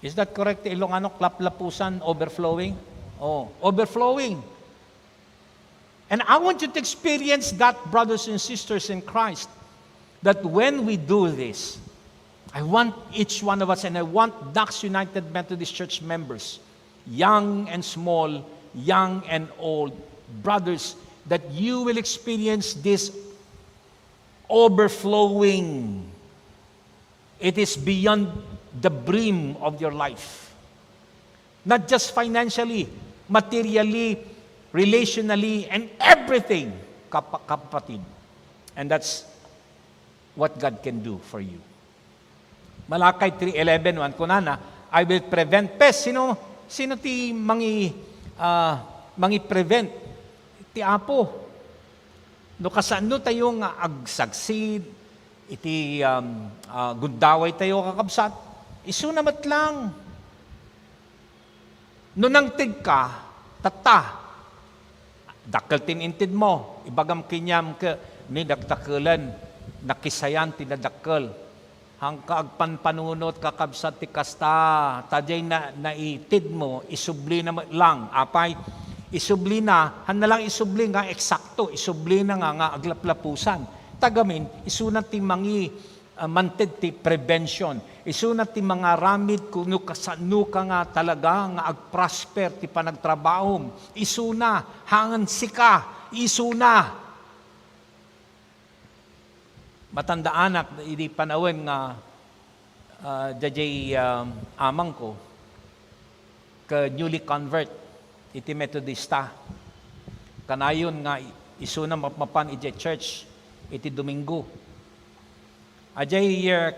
Is that correct, Ilongano? Laplapusan, overflowing? Oh, overflowing. And I want you to experience that, brothers and sisters in Christ, that when we do this, I want each one of us, and I want Knox United Methodist Church members, young and small, young and old, brothers, that you will experience this overflowing. It is beyond the brim of your life. Not just financially, materially, relationally, and everything, kap-, kapatid. And that's what God can do for you. Malachi three eleven one, kunana, "I will prevent pest." Sino, sino ti mangi-, ah, mangi-prevent? Ti Apo. No kasano tayo nga ag-succeed iti, um, ah, gundaway tayo, kakabsat, isuna met lang. No nangted ka, tatta, dakkel ti intedmo, ibagam kaniam ket, ni dakdakelen, nakisayan ti nadakkel. Haanka agpanpanunot, kakabsat, ti kasta, ta diay na-, naitedmo, isublina met lang. Apay, isublina, haanna lang isubli nga eksakto, isublina nga, nga aglaplapusan. Ta gamin, isuna ti mangi-, ah, mangted ti prevention. Isuna ti mangaramid no kasano ka nga talaga nga agprosper ti panagtrabahom. Isuna, haangan sika, isuna. Matandaanak, idi panawen nga, ah, daydiay, ah, amangko, ket newly convert iti Metodista. Kanayon nga isuna mapmapan idiay church iti Domingo. Idiay, ah,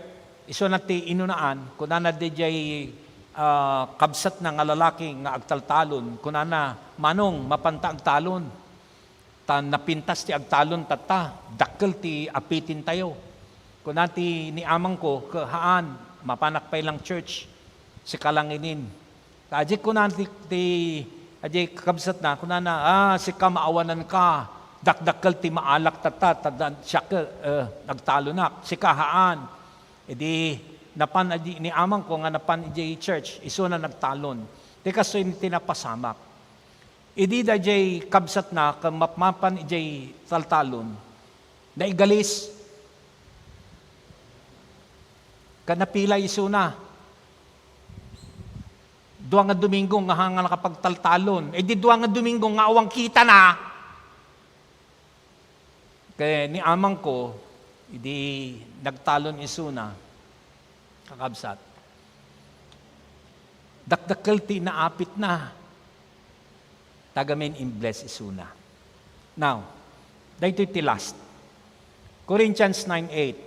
isuna ti inunaan, kunana daydiay, ah, kabsatna nga lalaki nga agtaltalon, kunana, "Manong, mapanta agtalon? Ta napintas ti agtalon tatta, dakkel ti apitintayo." Kuna ti ni amangko, "Ke-, haan, mapanak pay lang church, sika lang inin." Ta idiay kuna ti, ti, idiay kakabsatna, kunana, "Ah, sika maawananka, dakdakkel ti maalak tatta, ta da-, siak, eh, nagtalonak, sika haan." Idi napan idiay ni amangko nga napan idiay church, isuna nagtalon. Ti kastoy ti napasamak. Idi daydiay kabsatna ken mapmapan idiay taltalon, naigalis. Ken napilay isuna. Dua nga Domingo nga haan nga nakapagtaltalon. Idi dua nga Domingo nga awan kitana. Ket ni amangko, idi nagtalon isuna, kakabsat, dakdakkel ti naapitna. Tagamin in-bless isuna. Now, daytoy ti last. Corinthians nine eight,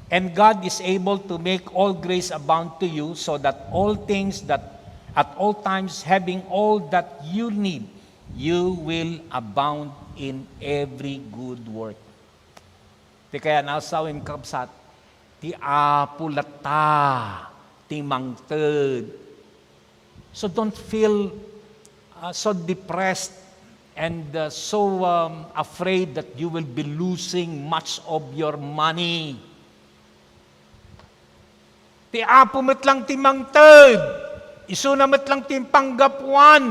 "And God is able to make all grace abound to you, so that all things that at all times having all that you need, you will abound in every good work." Ti kayat na sawen, kabsat, ti Apo latta ti mangted. So don't feel, uh, so depressed and, uh, so, um, afraid that you will be losing much of your money. Ti Apo met lang ti mangted. Isuna met lang ti panggapuan.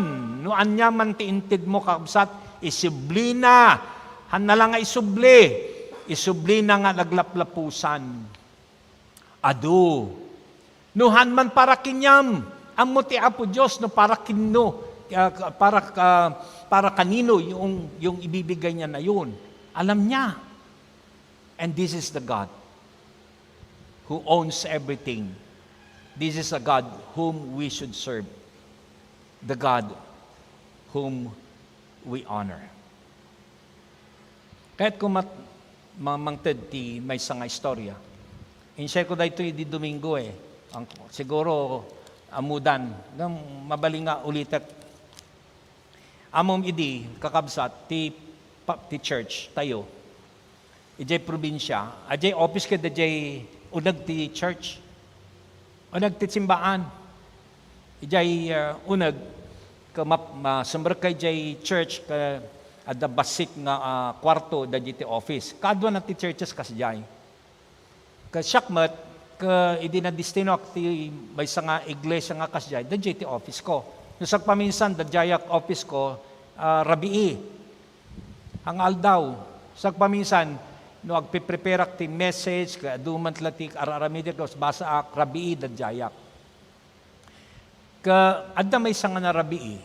No ania man ti intedmo, kakabsat, isublina. Hanna lang nga isubli. Isublina nga naglaplapusan. Adu. No han man para kaniam, ammo ti Apo Dios no para kinno, ah, para, ah, para kanino yung, yung ibibigay niya na yun. Alam niya. And this is the God who owns everything. This is the God whom we should serve. The God whom we honor. Kayatko mat-, ma-, mangted ti maysa nga istorya. Insiay ko daytoy idi Domingo, eh. Ang, siguro, amudan. Ngem mabalin nga ulitek. Ammom idi, kakabsat, ti pa-, ti church tayo. Idiay probinsia, adiay office ket adiay uneg ti church. Uneg ti simbaan. Idiay, ah, uneg, ket map-, ma-, sumrekka idiay church ket adda bassit nga, ah, kuarto dagiti office. Kaduana ti churches kasdiay. Ket siak met, ket idi nadestinoak ti maysa nga iglesia nga kasdiay, dadiay ti office ko. No sagpaminsan, dadiayak office ko, ah, rabii. Nga aldaw, sagpaminsan, no agpiprepareak ti message, ket adu man la ti ar-aramidek, basaak, rabii, dadiayak. Ket adda maysa nga narabii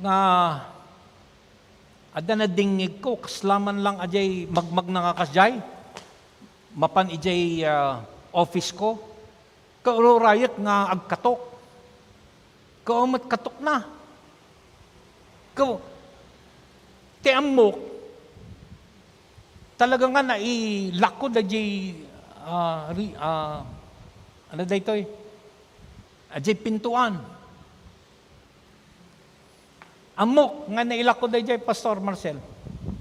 nga adda nadingngegko, kasla man lang adiay magmagna nga kasdiay, mapan idiay, ah, office ko. Ket ururayek nga agkatok. Ket met katokna. Ket ti ammok, talaga nga nailako daydiay, ah, ri-, ah, ano daytoy? Adiay pintuan. Ammok nga nailako daydiay, Pastor Marcel.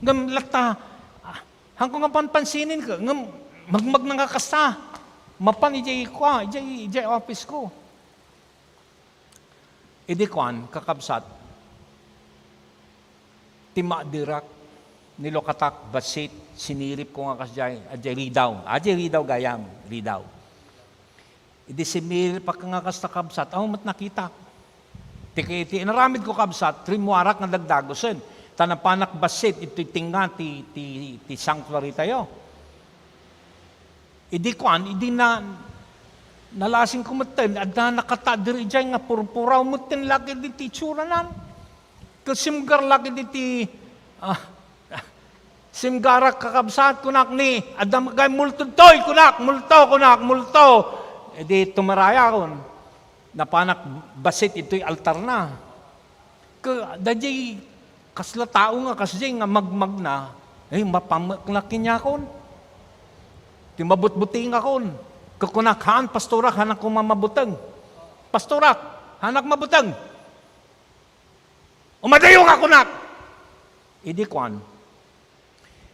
Ngem latta, ah, hanko nga panpansinen, ngem magmagna nga kasta. Mapan idiay kua, idiay, idiay office ko. Idi kuan, kakabsat, ti maadirak, nilukatak, bassit, sinirip ko nga kasdiay, adiay ridaw. Adiay ridaw gayam, ridaw. Idi simiripak nga kasta, kabsat, awan met nakitak. Ti, ti inaramid ko, kabsat, rimmuarak nga dagdagusen. Ta napanak bassit, itoy tinga ti, ti, ti sanctuary tayo. Idi kuan, idi na, nalasing ko metten, adda nakatadir idiay nga purpuraw metten laki diti itsuranan. Ket simgar laki diti, ah, simgarak, kakabsat, kunak ni, adda magay multo ditoy, kunak, multo, kunak, multo. Idi tumarayakon, napanak bassit itoy altarna. Ket daydiay kasla tao nga kasdiay nga magmagna, ay, mapamekna kaniakon. Ti mabutbutingakon. Ket kunak, "Haan, pastorak, haanak koma mabuteng. Pastorak, haanak mabuteng. Umadayo nga," kunak. Idi kuan,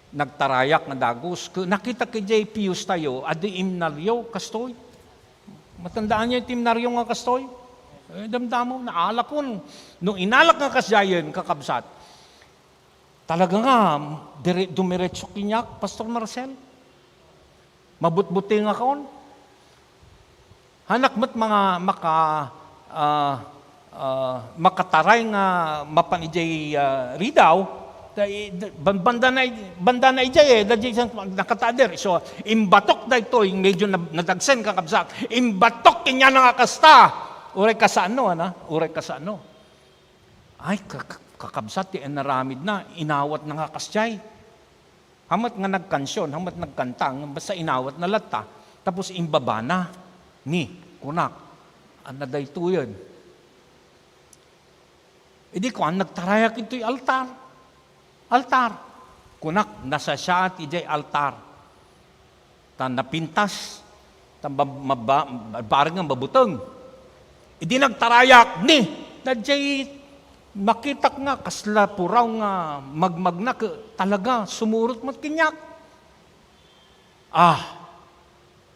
nagtarayak nga dagus. Ku-, nakitak idiay pius tayo, adu imnalyo, kastoy. Matandaanyo ti imnalyo nga kastoy? Eh, damdamo, naalakon. No inalak nga kasdiayen, kakabsat, talaga nga, dire-, dumiretso kaniak, Pastor Marcel. Mabutbutingakon. Haanak met mga maka-, ah, ah, makataray nga mapan idiay, ah, ridaw, ta-, i-, da-, ban-, banda na i-, banda na idiay, eh, daydiay san-, nakatadir. So, imbatok daytoy, medyo na-, nadagsen, kakabsat. Imbatok kaniana nga kasta. Uray kasano, ana? Uray kasano? Ay, ka-, ka-, kakabsat, ti inaramidna, inawatna nga kasdiay. Haan met nga nagkansion, haan met nagkanta, ngem basta inawatna latta, tapos imbabana. Ni, kunak, ania daytoyen? Idi kuan, nagtarayak itoy altar. Altar. Kunak, nasasiaat idiay altar. Ta napintas. Ta mab-, maba-, bareng nga mabuteng. Idi nagtarayak, ni, daydiay makitak nga kasla puraw nga magmagna ket talaga sumurot met kaniak. Ah,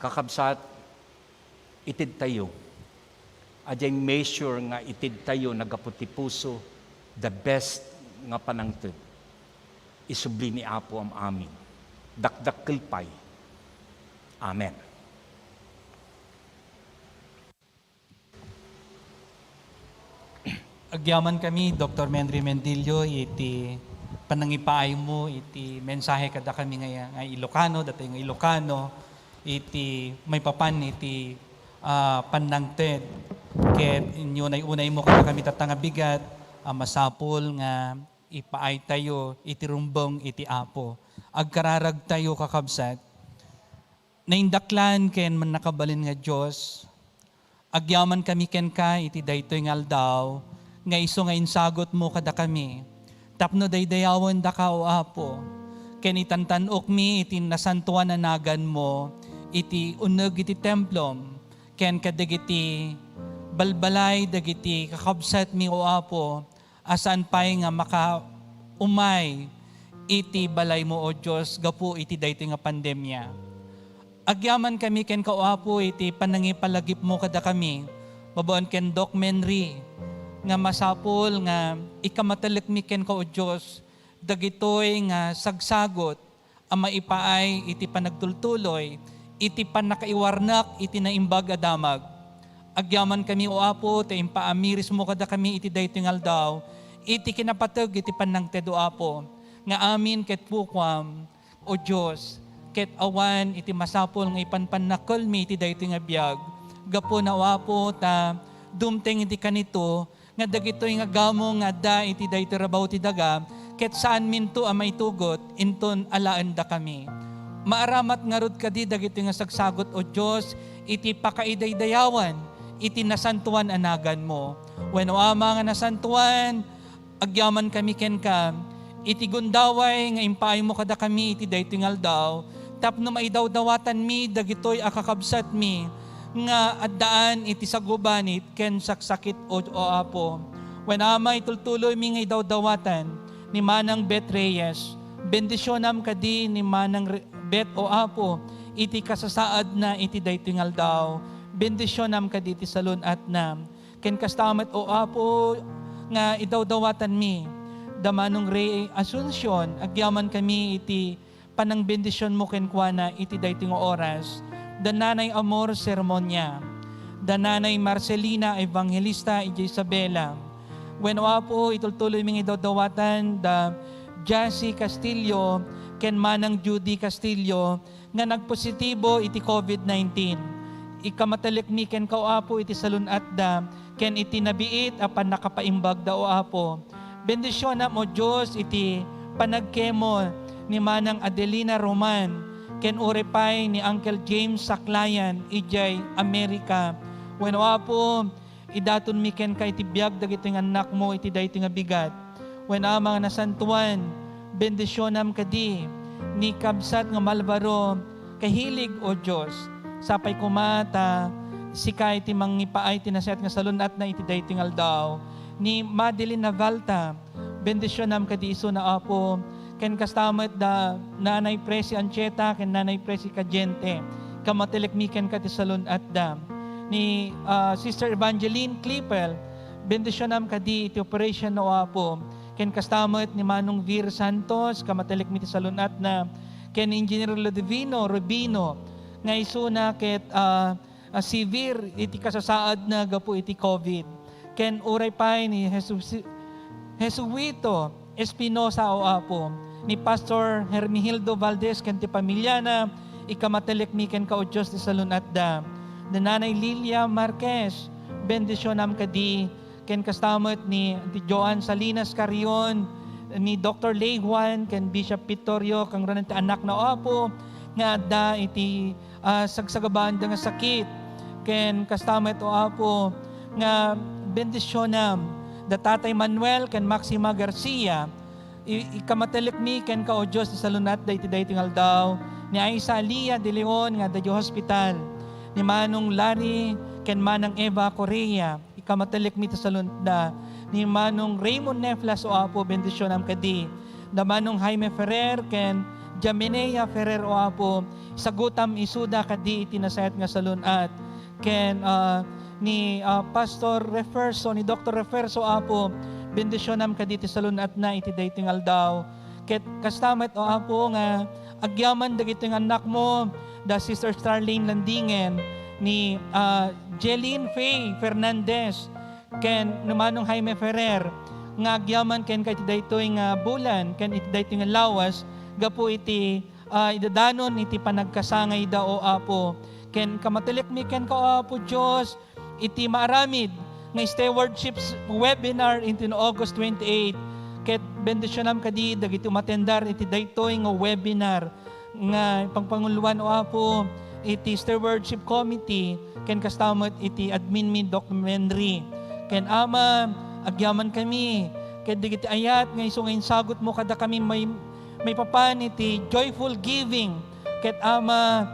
Kakabsat, itedtayo. Adiay measure nga itedtayo naggapu ti puso, the best nga panangted. Isubli ni Apo am amin. Dakdakkel pay. Amen. Agyamankami, Doktor Menry Mendillo, iti panangipaaymo iti mensahe kadakami nga, nga Ilocano, datoy nga Ilocano, iti maipapan iti, ah, pannangted. Ket inyo nay-unaymo kadakami tatta nga bigat a masapul nga ipaaytayo iti rumbeng iti Apo. Agkararagtayo, kakabsat. Naindaklan ken mannakabalin nga Dios, agyamankami kenka iti daytoy nga aldaw nga isu nga insagutmo kadakami tapno daydayawendaka, O Apo, ken itantan-okmi iti nasantoan a naganmo iti uneg iti templom ken kadagiti Balbalay dagiti kakabsatmi, O Apo, a saan pay nga makaumay iti balaymo, O Dios, gapu iti daytoy nga pandemia. Agyamankami kenka, O Apo, iti panangipalagipmo kadakami, babaen ken Doc Menri, nga masapul nga ikamatellekmi kenka, O Dios, dagitoy nga sagsagot a maipaay iti panagtultuloy iti pannakaiwarnak iti naimbag a damag. Agyamankami, O Apo, ta impaamirismo kadakami iti daytoy nga aldaw, iti kinapateg iti pannangted, O Apo, nga amin ket pukuam, O Dios, ket awan iti masapul nga ipanpannakkelmi iti daytoy nga biag. Gapuna, O Apo, ta dumteng iti kanito nga dagitoy nga gamo nga adda iti daytoy rabaw ti daga, ket saanminto a maitugot inton alaendakami. Maaramat ngarud kadi dagitoy nga sagsagot, O Dios, iti pakaidaydayawan iti nasantoan a naganmo. Wen, O Ama nga nasantoan, agyamankami kenka iti gundaway nga impaaymo kadakami iti daytoy nga aldaw, tapno maidawdawatanmi dagitoy a kakabsatmi nga addaan iti sagubanit ken saksakit, O, O Apo. Wen, Ama, itultuloymi nga idawdawatan ni Manang Bet Reyes. Bendisionam kadi ni Manang Re-, Bet, O Apo, iti kasasaadna iti daytoy nga aldaw. Bendisionam kadi iti salun-atna. Ken kasta met, O Apo, nga idawdawatanmi da Manong Rey Asuncion, agyamankami iti panangbendisionmo kenkuana iti daytoy nga oras, da Nanay Amor Sermonia, da Nanay Marcelina Evangelista idiay Isabela. Wen, O Apo, itultuloymi nga idawdawatan da Jassy Castillo ken Manang Judy Castillo, nga nagpositibo iti covid nineteen. Ikamatellekmi kenka, O Apo, iti salun-atda ken iti nabiit a pannakapaimbagda, O Apo. Bendisionam, O Dios, iti panagkemo ni Manang Adelina Roman ken uray pay ni Uncle James Saklayan idiay Amerika. Wen, O Apo, idatonmi kenka iti biag dagitoy nga annakmo iti daytoy nga bigat. Wen, Ama nga nasantoan, bendisionam kadi ni kabsat nga Malvaro Kahilig, O Dios. Sapay koma ta sika iti mangipaay ti nasayaat nga salun-atna iti daytoy nga aldaw. Ni Madeline Navalta, bendisionam kadi isuna, Apo. Ken kasta met da Nanay Presi Anchieta ken Nanay Presi Cadiente. Ikamatellekmi kenka ti salun-atda. Ni, ah, Sister Evangeline Klippel, bendisionam kadi iti operation, O Apo. Ken kasta met ni Manong Vir Santos, ikamatellekmi ti salun-atna. Ken Engineer Ludivino Rubino, nga isuna ket, ah, ah, severe iti kasasaadna gapu iti covid. Ken uray pay ni Jesu-, Jesuito Espinosa, O Apo, ni Pastor Hermigildo Valdez ken ti pamiliana, ikamatellekmi kenka, O Dios, ti salun-atda. Ni Nanay Lilia Marquez, bendisionam kadi, ken kasta met ni Auntie Joan Salinas Carrion, ni Doktor Lei Juan, ken Bishop Vittorio, kangrunan ti annakna, O Apo, nga adda iti ah, sagsagabaanda nga sakit. Ken kasta met, O Apo, nga bendisionam da Tatay Manuel ken Maxima Garcia. I-, ikamatellekmi kenka, O Dios, ti salun-atda iti daytoy nga aldaw, ni Aisa Lia de Leon nga adda idiay hospital, ni Manong Larry ken Manang Eva Correa. Ikamatellekmi ti salun-atda ni Manong Raymond Neflas, O Apo, bendisionam kadi. Da Manong Jaime Ferrer ken Jamenea Ferrer, O Apo, sagutam isuda kadi iti nasayaat nga salun-at. Ken, ah, ni, ah, Pastor Referso, ni Doktor Referso, O Apo, bendisionam kadi ti salun-atna iti daytoy nga aldaw. Ket kasta met, O Apo, nga agyaman dagitoy nga annakmo, da Sister Starlene Landingen, ni, ah, Jeline Faye Fernandez, ken ni Manong Jaime Ferrer, nga agyaman kenka iti daytoy nga bulan ken iti daytoy nga lawas gapu iti, ah, idadanon iti panagkasangayda, O Apo. Ken ikamatellekmi kenka, O Apo Dios, iti maaramid nga stewardship webinar inton August twenty-eight. Ket bendisionam kadi dagiti umatendar iti daytoy nga webinar nga pangpanguloan, O Apo, iti Stewardship Committee, ken kasta met iti admin mi, Doc Menri. Ken Ama, agyamankami ket dagiti ayat nga isu nga insagutmo kadakami may, maipapan iti joyful giving. Ket Ama,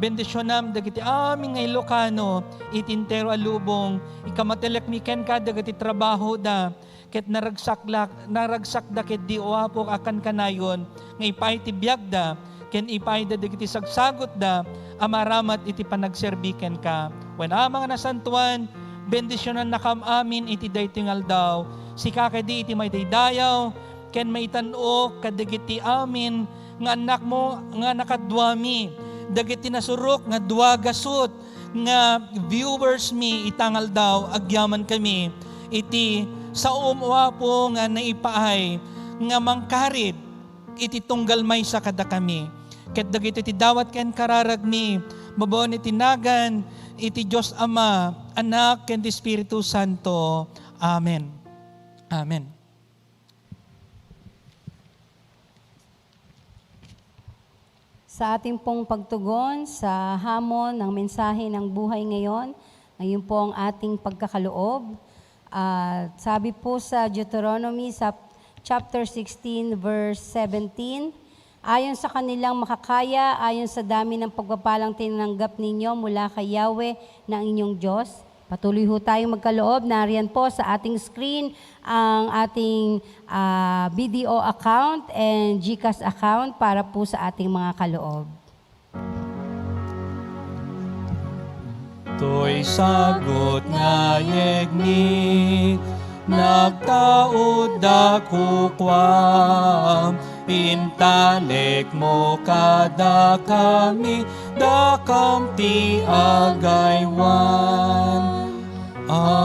Bendisionam dagiti amin nga Ilocano iti entero a lubong. Ikamatalekmi kenka dagiti trabahoda, ket naragsaklak-, naragsakda ketdi, O Apo, a kankanayon nga ipaay ti biagda, ken ipaayda dagiti sagsagutda a maramat iti panagserbi kenka. Wen, Ama nga nasantoan, bendisionannakam amin iti daytoy nga aldaw. Sika kadi iti madaydayaw ken maitan-ok kadagiti amin nga annakmo nga nakaduami, dagiti nasurok nga dua gasut nga viewers mi ita nga aldaw, agyamankami iti saom, O Apo, nga naipaay nga mangkarid iti tunggal maysa kadakami. Ket dagitoy ti dawat ken kararagmi, babaen iti nagan iti Dios Ama, Anak, ken ti Espiritu Santo. Amen. Amen. Sa ating pong pagtugon sa hamon ng mensahe ng buhay ngayon, ngayon po ang ating pagkakaloob. Ah, sabi po sa Deuteronomy sa chapter sixteen, verse seventeen, "Ayon sa kanilang makakaya, ayon sa dami ng pagpapalang tinanggap ninyo mula kay Yahweh na inyong Diyos." Patuloy ho tayong magkaloob. Nariyan po sa ating screen ang ating, ah, B D O account and GCash account para po sa ating mga kaloob. Toy sagut nga yegmi, nagtaud da kukuam, intalekmo kadakami, dakam ti agaywan. Amen.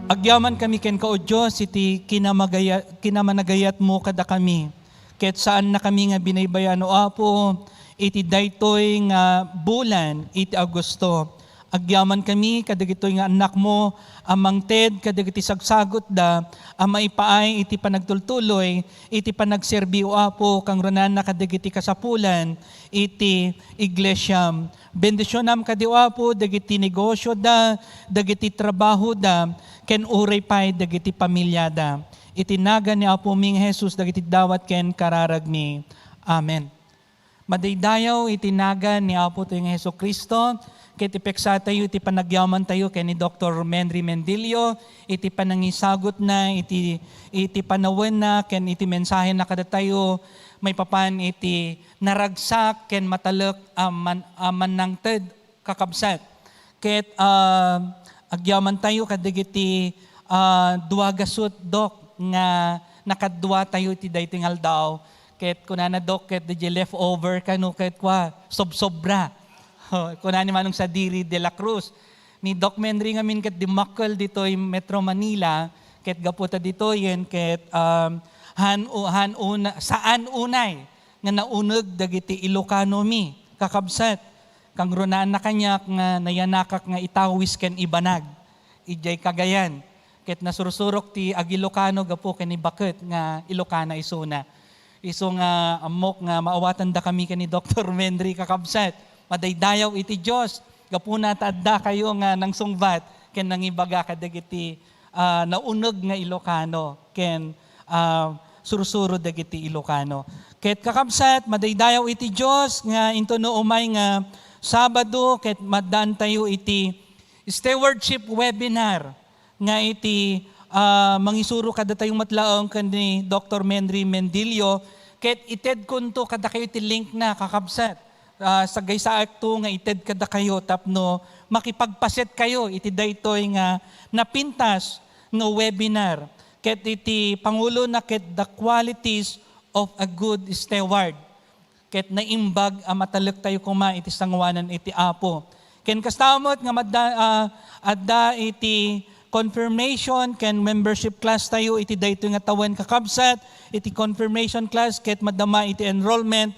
Agyamankami kenka, O Dios, iti kinamagaya-, kinamanagayatmo kadakami. Ket saannakami nga binaybay-an, O Apo, iti daytoy nga bulan iti Agosto. Agyamankami kadagitoy nga annakmo a mangted kadagiti sagsagutda a maipaay iti panagtultuloy iti panagserbi, O Apo, kangrunana kadagiti kasapulan iti iglesiam. Bendisionam kadi, O Apo, dagiti negosioda, dagiti trabahoda, ken uray pay dagiti pamilyada. Iti nagan ni Apomi nga Jesus, dagiti dawat ken kararagmi. Amen. Madaydayaw iti nagan ni Apotayo nga Jesu-Cristo, ket ipeksatayo iti panagyamantayo ken ni Doktor Menry Mendilio, iti panangisagutna, iti, iti panawenna, ken iti mensahena kadatayo, maipapan iti naragsak ken matalek a man-, a mannangted, kakabsat. Ket, ah, agyamantayo kadagiti, ah, dua gasut, Dok, nga nakaduatayo iti daytoy nga aldaw. Ket kunana, Dok, ket diay leftover kano ket kua, sobsobra. Kuna ni Manong Sadiri de la Cruz. Ni Doc Menry ngamin ket dimmakkel ditoy Metro Manila, ket gapu ta ditoyen ket, um, han-, han-, una-, saan unay nga nauneg dagiti Ilocano mi, kakabsat. Kangrunaanna kaniak nga nayanakak nga itawis ken ibanag idiay Cagayan. Ket nasursurok ti agilokano gapu ken ni baket nga Ilokana isuna. Isu nga ammok nga maawatandakami ken ni Doktor Menry, kakabsat. Madaydayaw iti Dios gapuna ta addakayo nga nangsungbat ken nangibaga kadagiti, ah, nauneg nga Ilokano ken, ah, sursuro dagiti Ilokano. Ket kakabsat, madaydayaw iti Dios nga intono umay nga Sabado ket maddaantayo iti stewardship webinar nga iti, ah, mangisuro kadatayo met laeng ken ni Doktor Menry Mendilio, ket itedkonto kadakayo iti link na, kakabsat. Ah, sagaysaakto nga ited kadakayo tapno makipagpasetkayo iti daytoy nga napintas nga webinar. Ket iti pangulona ket The Qualities of a Good Steward. Ket naimbag a matalektayo koma iti sangoanan iti Apo. Ken kasta met nga madda-, ah, adda iti confirmation ken membership class tayo iti daytoy nga tawen, kakabsat, iti confirmation class ket madama iti enrollment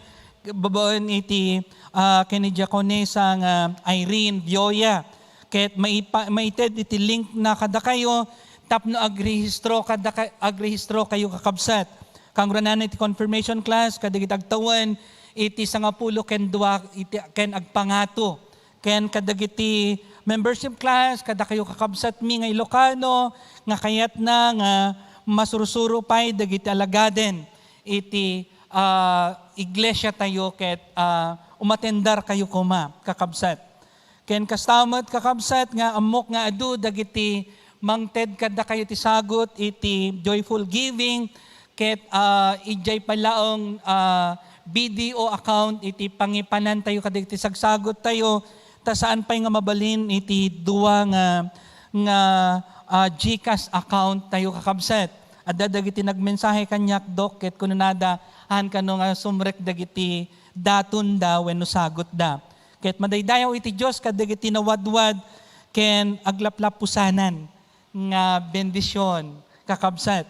babaen iti, ah, ken ni Diakonesa nga Irene Vioya. Ket maipa-, maited iti link na kadakayo tapno agrehistro kadaka-, agrehistro kayo, kakabsat. Kangrunaanna iti confirmation class kadagiti agtawen iti sangapulo ken dua iti, ken agpangato. Ken kadagiti membership class kadakayo, kakabsatmi nga Ilokano, nga kayatna nga masursuro pay dagiti alagaden iti, ah, iglesia tayo ket, ah, umatendar kayo koma, kakabsat. Ken kasta met, kakabsat, nga ammok nga adu dagiti mangted kadakayo ti sagut iti Joyful Giving, ket, ah, idiay pay laeng, ah, video account iti pangipanan tayo kadagiti sagsagut tayo, ta saan pay nga mabalin iti dua nga, nga, ah, GCash account tayo, kakabsat. Adda dagiti nagmensahe kaniak, Dok, ket kunanada, haan kano nga sumrek dagiti datonda wenno sagutda. Ket madaydayaw iti Dios kadagiti nawadwad ken aglaplapusanan nga bendision, kakabsat.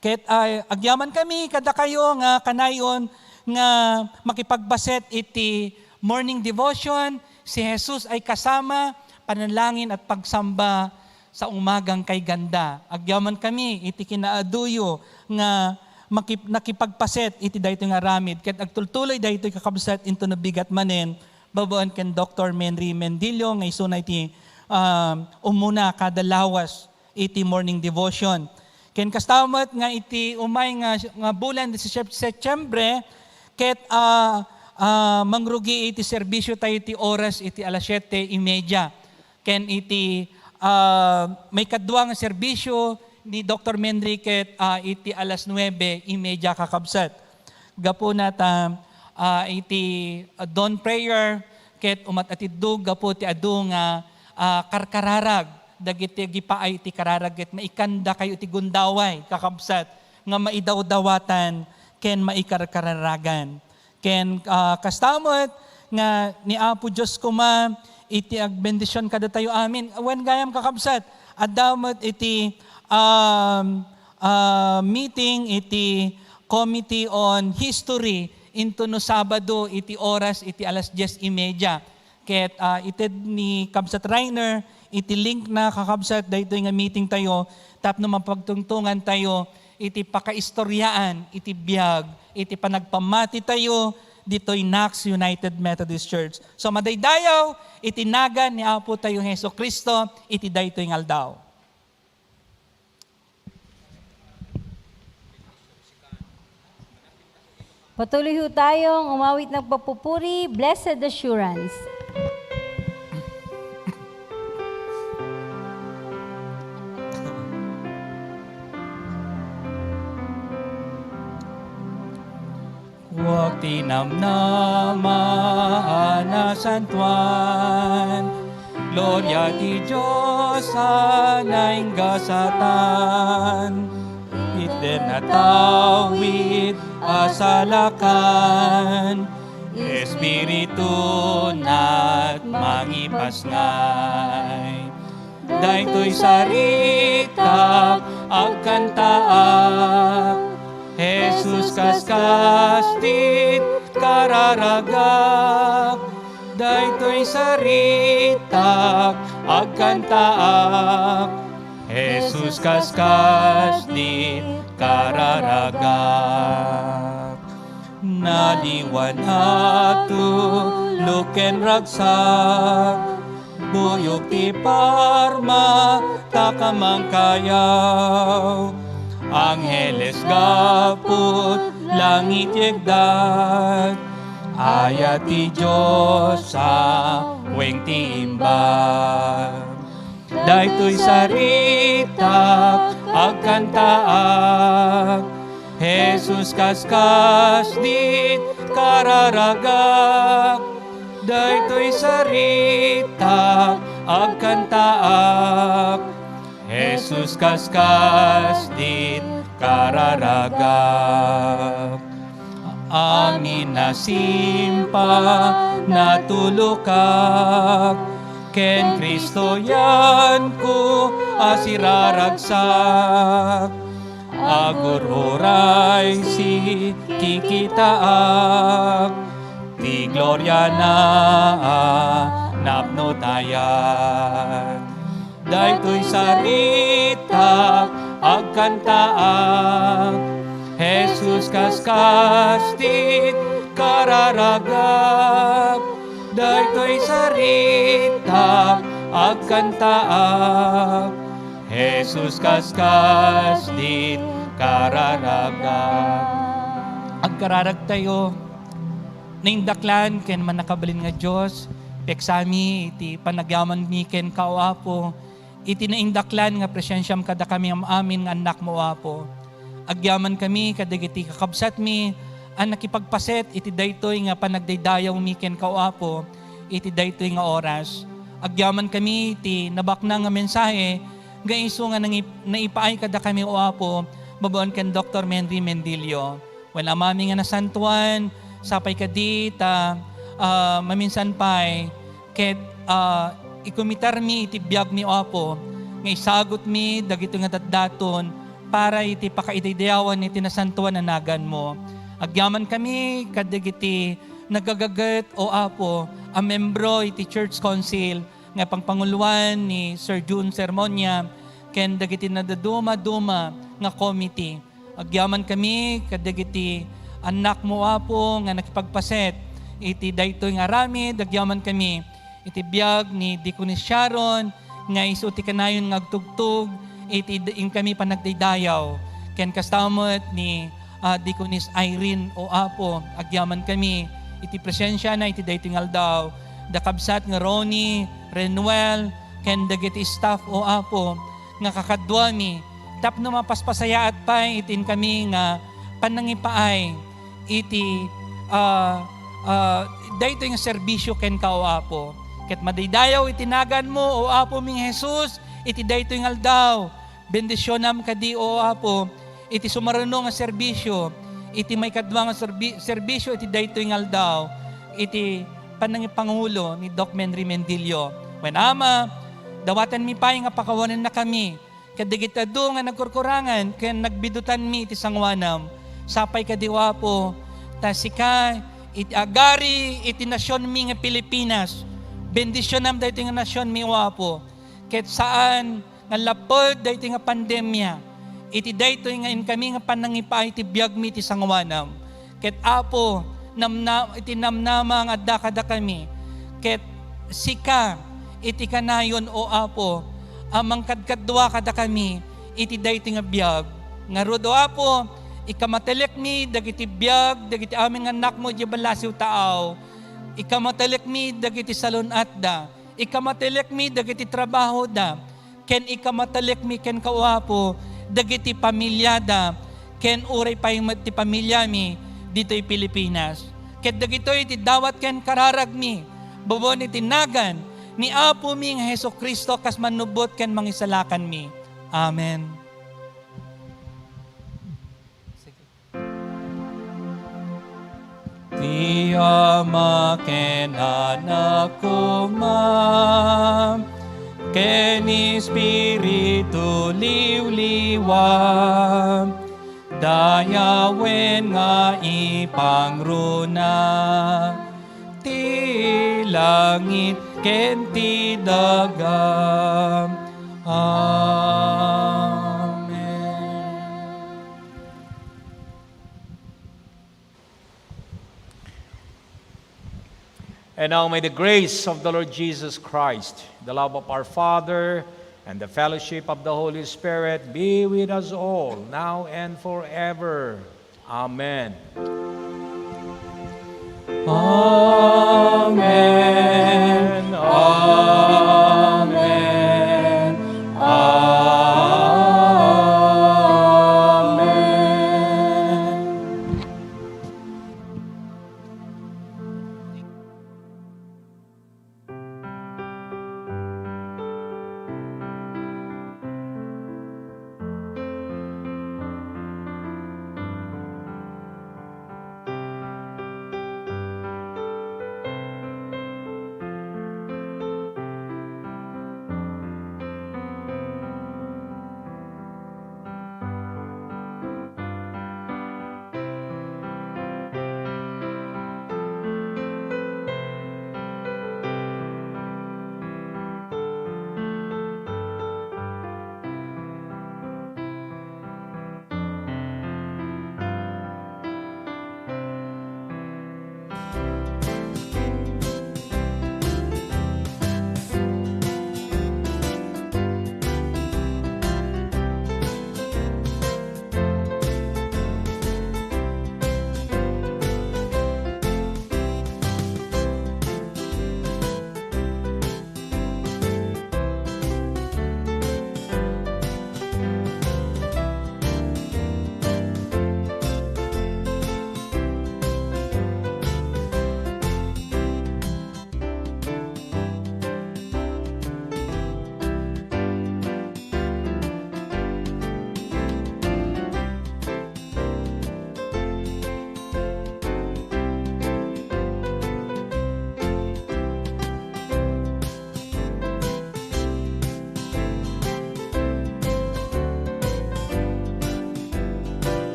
Ket, ay, agyamankami kadakayo nga kanayon nga makipagpaset iti morning devotion, si Jesus ay kasama, panalangin at pagsamba sa umagang kay ganda. Agyamankami iti kinaaduyo nga makip-, nakipagpaset iti daytoy nga aramid, ket agtultuloy daytoy, kakabsat, intono bigat manen, babaen ken Doktor Menry Mendillo nga isuna iti, ah, umuna kada lawas iti morning devotion. Ken kasta met nga iti umay nga, nga bulan ti Sep-, Setyembre, ket, ah, ah, mangrugi iti serbisyo tayo iti oras iti alas siete y media. Ken iti, ah, maikadua nga serbisyo ni Doktor Menry ket, ah, iti alas nuebe y media, kakabsat. Gapuna ta, ah, iti, ah, dawn prayer ket umat-atiddog gapu ti adu nga, ah, karkararag dagiti agipaay iti kararag ket maikandakayo iti gundaway, kakabsat, nga maidawdawatan ken maikarkararagan. Ken, ah, kasta met nga ni Apo Dios koma iti agbendision kadatayo amin. Wen gayam, kakabsat, adda met iti, um, ah, meeting iti Committee on History intono Sabado iti oras iti alas dies y media. Ket, ah, ited ni Kabsat Rainer iti link na, kakabsat, daytoy nga meeting tayo tapno mapagtungtongan tayo iti pakaistoriaan iti biag iti panagpammati tayo ditoy Knox United Methodist Church. So, madaydayaw iti nagan ni Apo tayo Jesu-Cristo iti daytoy nga aldaw. Patuloy ho tayong umawit ng papupuri, Blessed Assurance. Kuak ti namnama a nasantoan, gloria ti Dios a nainggasatan, itden a tawid a salakan, Espiritu nat mangipasngay. Daytoy saritak, agkantaak, Jesus, kaskas dit kararagak. Daytoy saritak, agkantaak, Jesus, kaskas dit kararagak. Naliwan a tulok ken ragsak, buyog ti parma ta kamangkayaw. Angheles gapud langit yegdat, ayat ti Dios a weng ti imbag. Daytoy saritak, agkantaak, Jesus, kaskas dit kararagak. Daytoy saritak, agkantaak, Jesus, kaskas dit kararagak. Amin a simpa natulokak, ken Kristo yanko a siraragsak. Agur-uray sikikitaak, ti gloriana a napnotayak. Daytoy saritak, agkantaak, Jesus, kaskas dit kararagak. Daytoy saritak, agkantaak, Jesus, kaskas dit kararagak. Kararagtayo, naindaklan ken mannakabalin nga Dios, piagsami iti panagyamanmi kenka, O Apo, iti naindaklan nga presensiam kadakami am-amin nga annakmo, O Apo. Agyamankami kadagiti kakabsatmi a nakipagpaset iti daytoy nga panagdaydayawmi kenka, O Apo, iti daytoy nga oras. Agyamankami iti nabaknang nga mensahe nga isu nga nangip-, naipaay kadakami, O Apo, babaen ken Doktor Henry Mendilio. Wen, Amami nga nasantuan, sapay kadi ta, ah, maminsan pay, ket, ah, ikumitarmi iti biagmi, O Apo, nga isagutmi dagitoy nga datdaton para iti pakaidaydayawan iti nasantuan a naganmo. Agyamankami kadagiti nagagaget, O Apo, a membro iti Church Council nga pangpanguloan ni Sir Jun Sermonia ken dagiti nadadumaduma nga committee. Agyamankami kadagiti annakmo, Apo, nga nakipagpaset iti daytoy nga aramid. Agyamankami iti biag ni Deaconess Sharon nga isu ti kanayon nga agtugtog iti d-, inkami panagdaydayaw. Ken kasta met ni, ah, Deaconess Irene, O Apo, agyamankami iti presensiana iti daytoy nga aldaw. Da kabsat nga Ronnie, Renuel, ken dagiti staff, O Apo, nga kakaduami tapno mapaspasayaat pay iti inkami nga panangipaay iti, ah, ah, daytoy nga serbisio kenka, O Apo. Ket madaydayaw iti naganmo, O Apomi nga Jesus, iti daytoy nga aldaw. Bendisionam kadi, O Apo, iti sumaruno nga serbisio, iti maikadua nga serbi-, serbisio iti daytoy nga aldaw, iti panangipangulo ni Doc Henry Mendilio. Wen, Ama, dawatenmi pay nga pakawanennakami kadagiti adu nga nagkurkurangan ken nagbidutanmi iti sangoanam. Sapay kadi, O Apo, ta sika iti agari iti nasionmi nga Pilipinas. Bendisionam daytoy nga nasionmi, O Apo. Ket saan nga lapud daytoy nga pandemia, iti daytoy nga inkami nga panangipaay ti biagmi iti sangoanam. Ket, Apo, namna-, iti namnama nga adda kadakami, ket sika iti kanayon, O Apo, a mangkadkadua kadakami iti daytoy nga biag. Ngarud, O Apo, ikamatelekmi dagiti biag dagiti amin nga annakmo idiay ballasiw taaw. Ikamatelekmi dagiti salun-atda. Ikamatelekmi dagiti trabahoda. Ken ikamatelekmi kenka, O Apo, dagiti pamiliada, ken uray pay met ti pamiliami ditoy Pilipinas. Ket dagitoy ti dawat ken kararagmi, babaen iti nagan ni Apomi nga Jesu-Cristo, kas mannubbot ken mangisalakanmi. Amen. Ti Ama ken Anak koma, ken Espiritu Liwliwa, dayawen nga ipangruna ti langit ken ti daga. Amen. And now may the grace of the Lord Jesus Christ, the love of our Father, and the fellowship of the Holy Spirit be with us all, now and forever. Amen. Amen.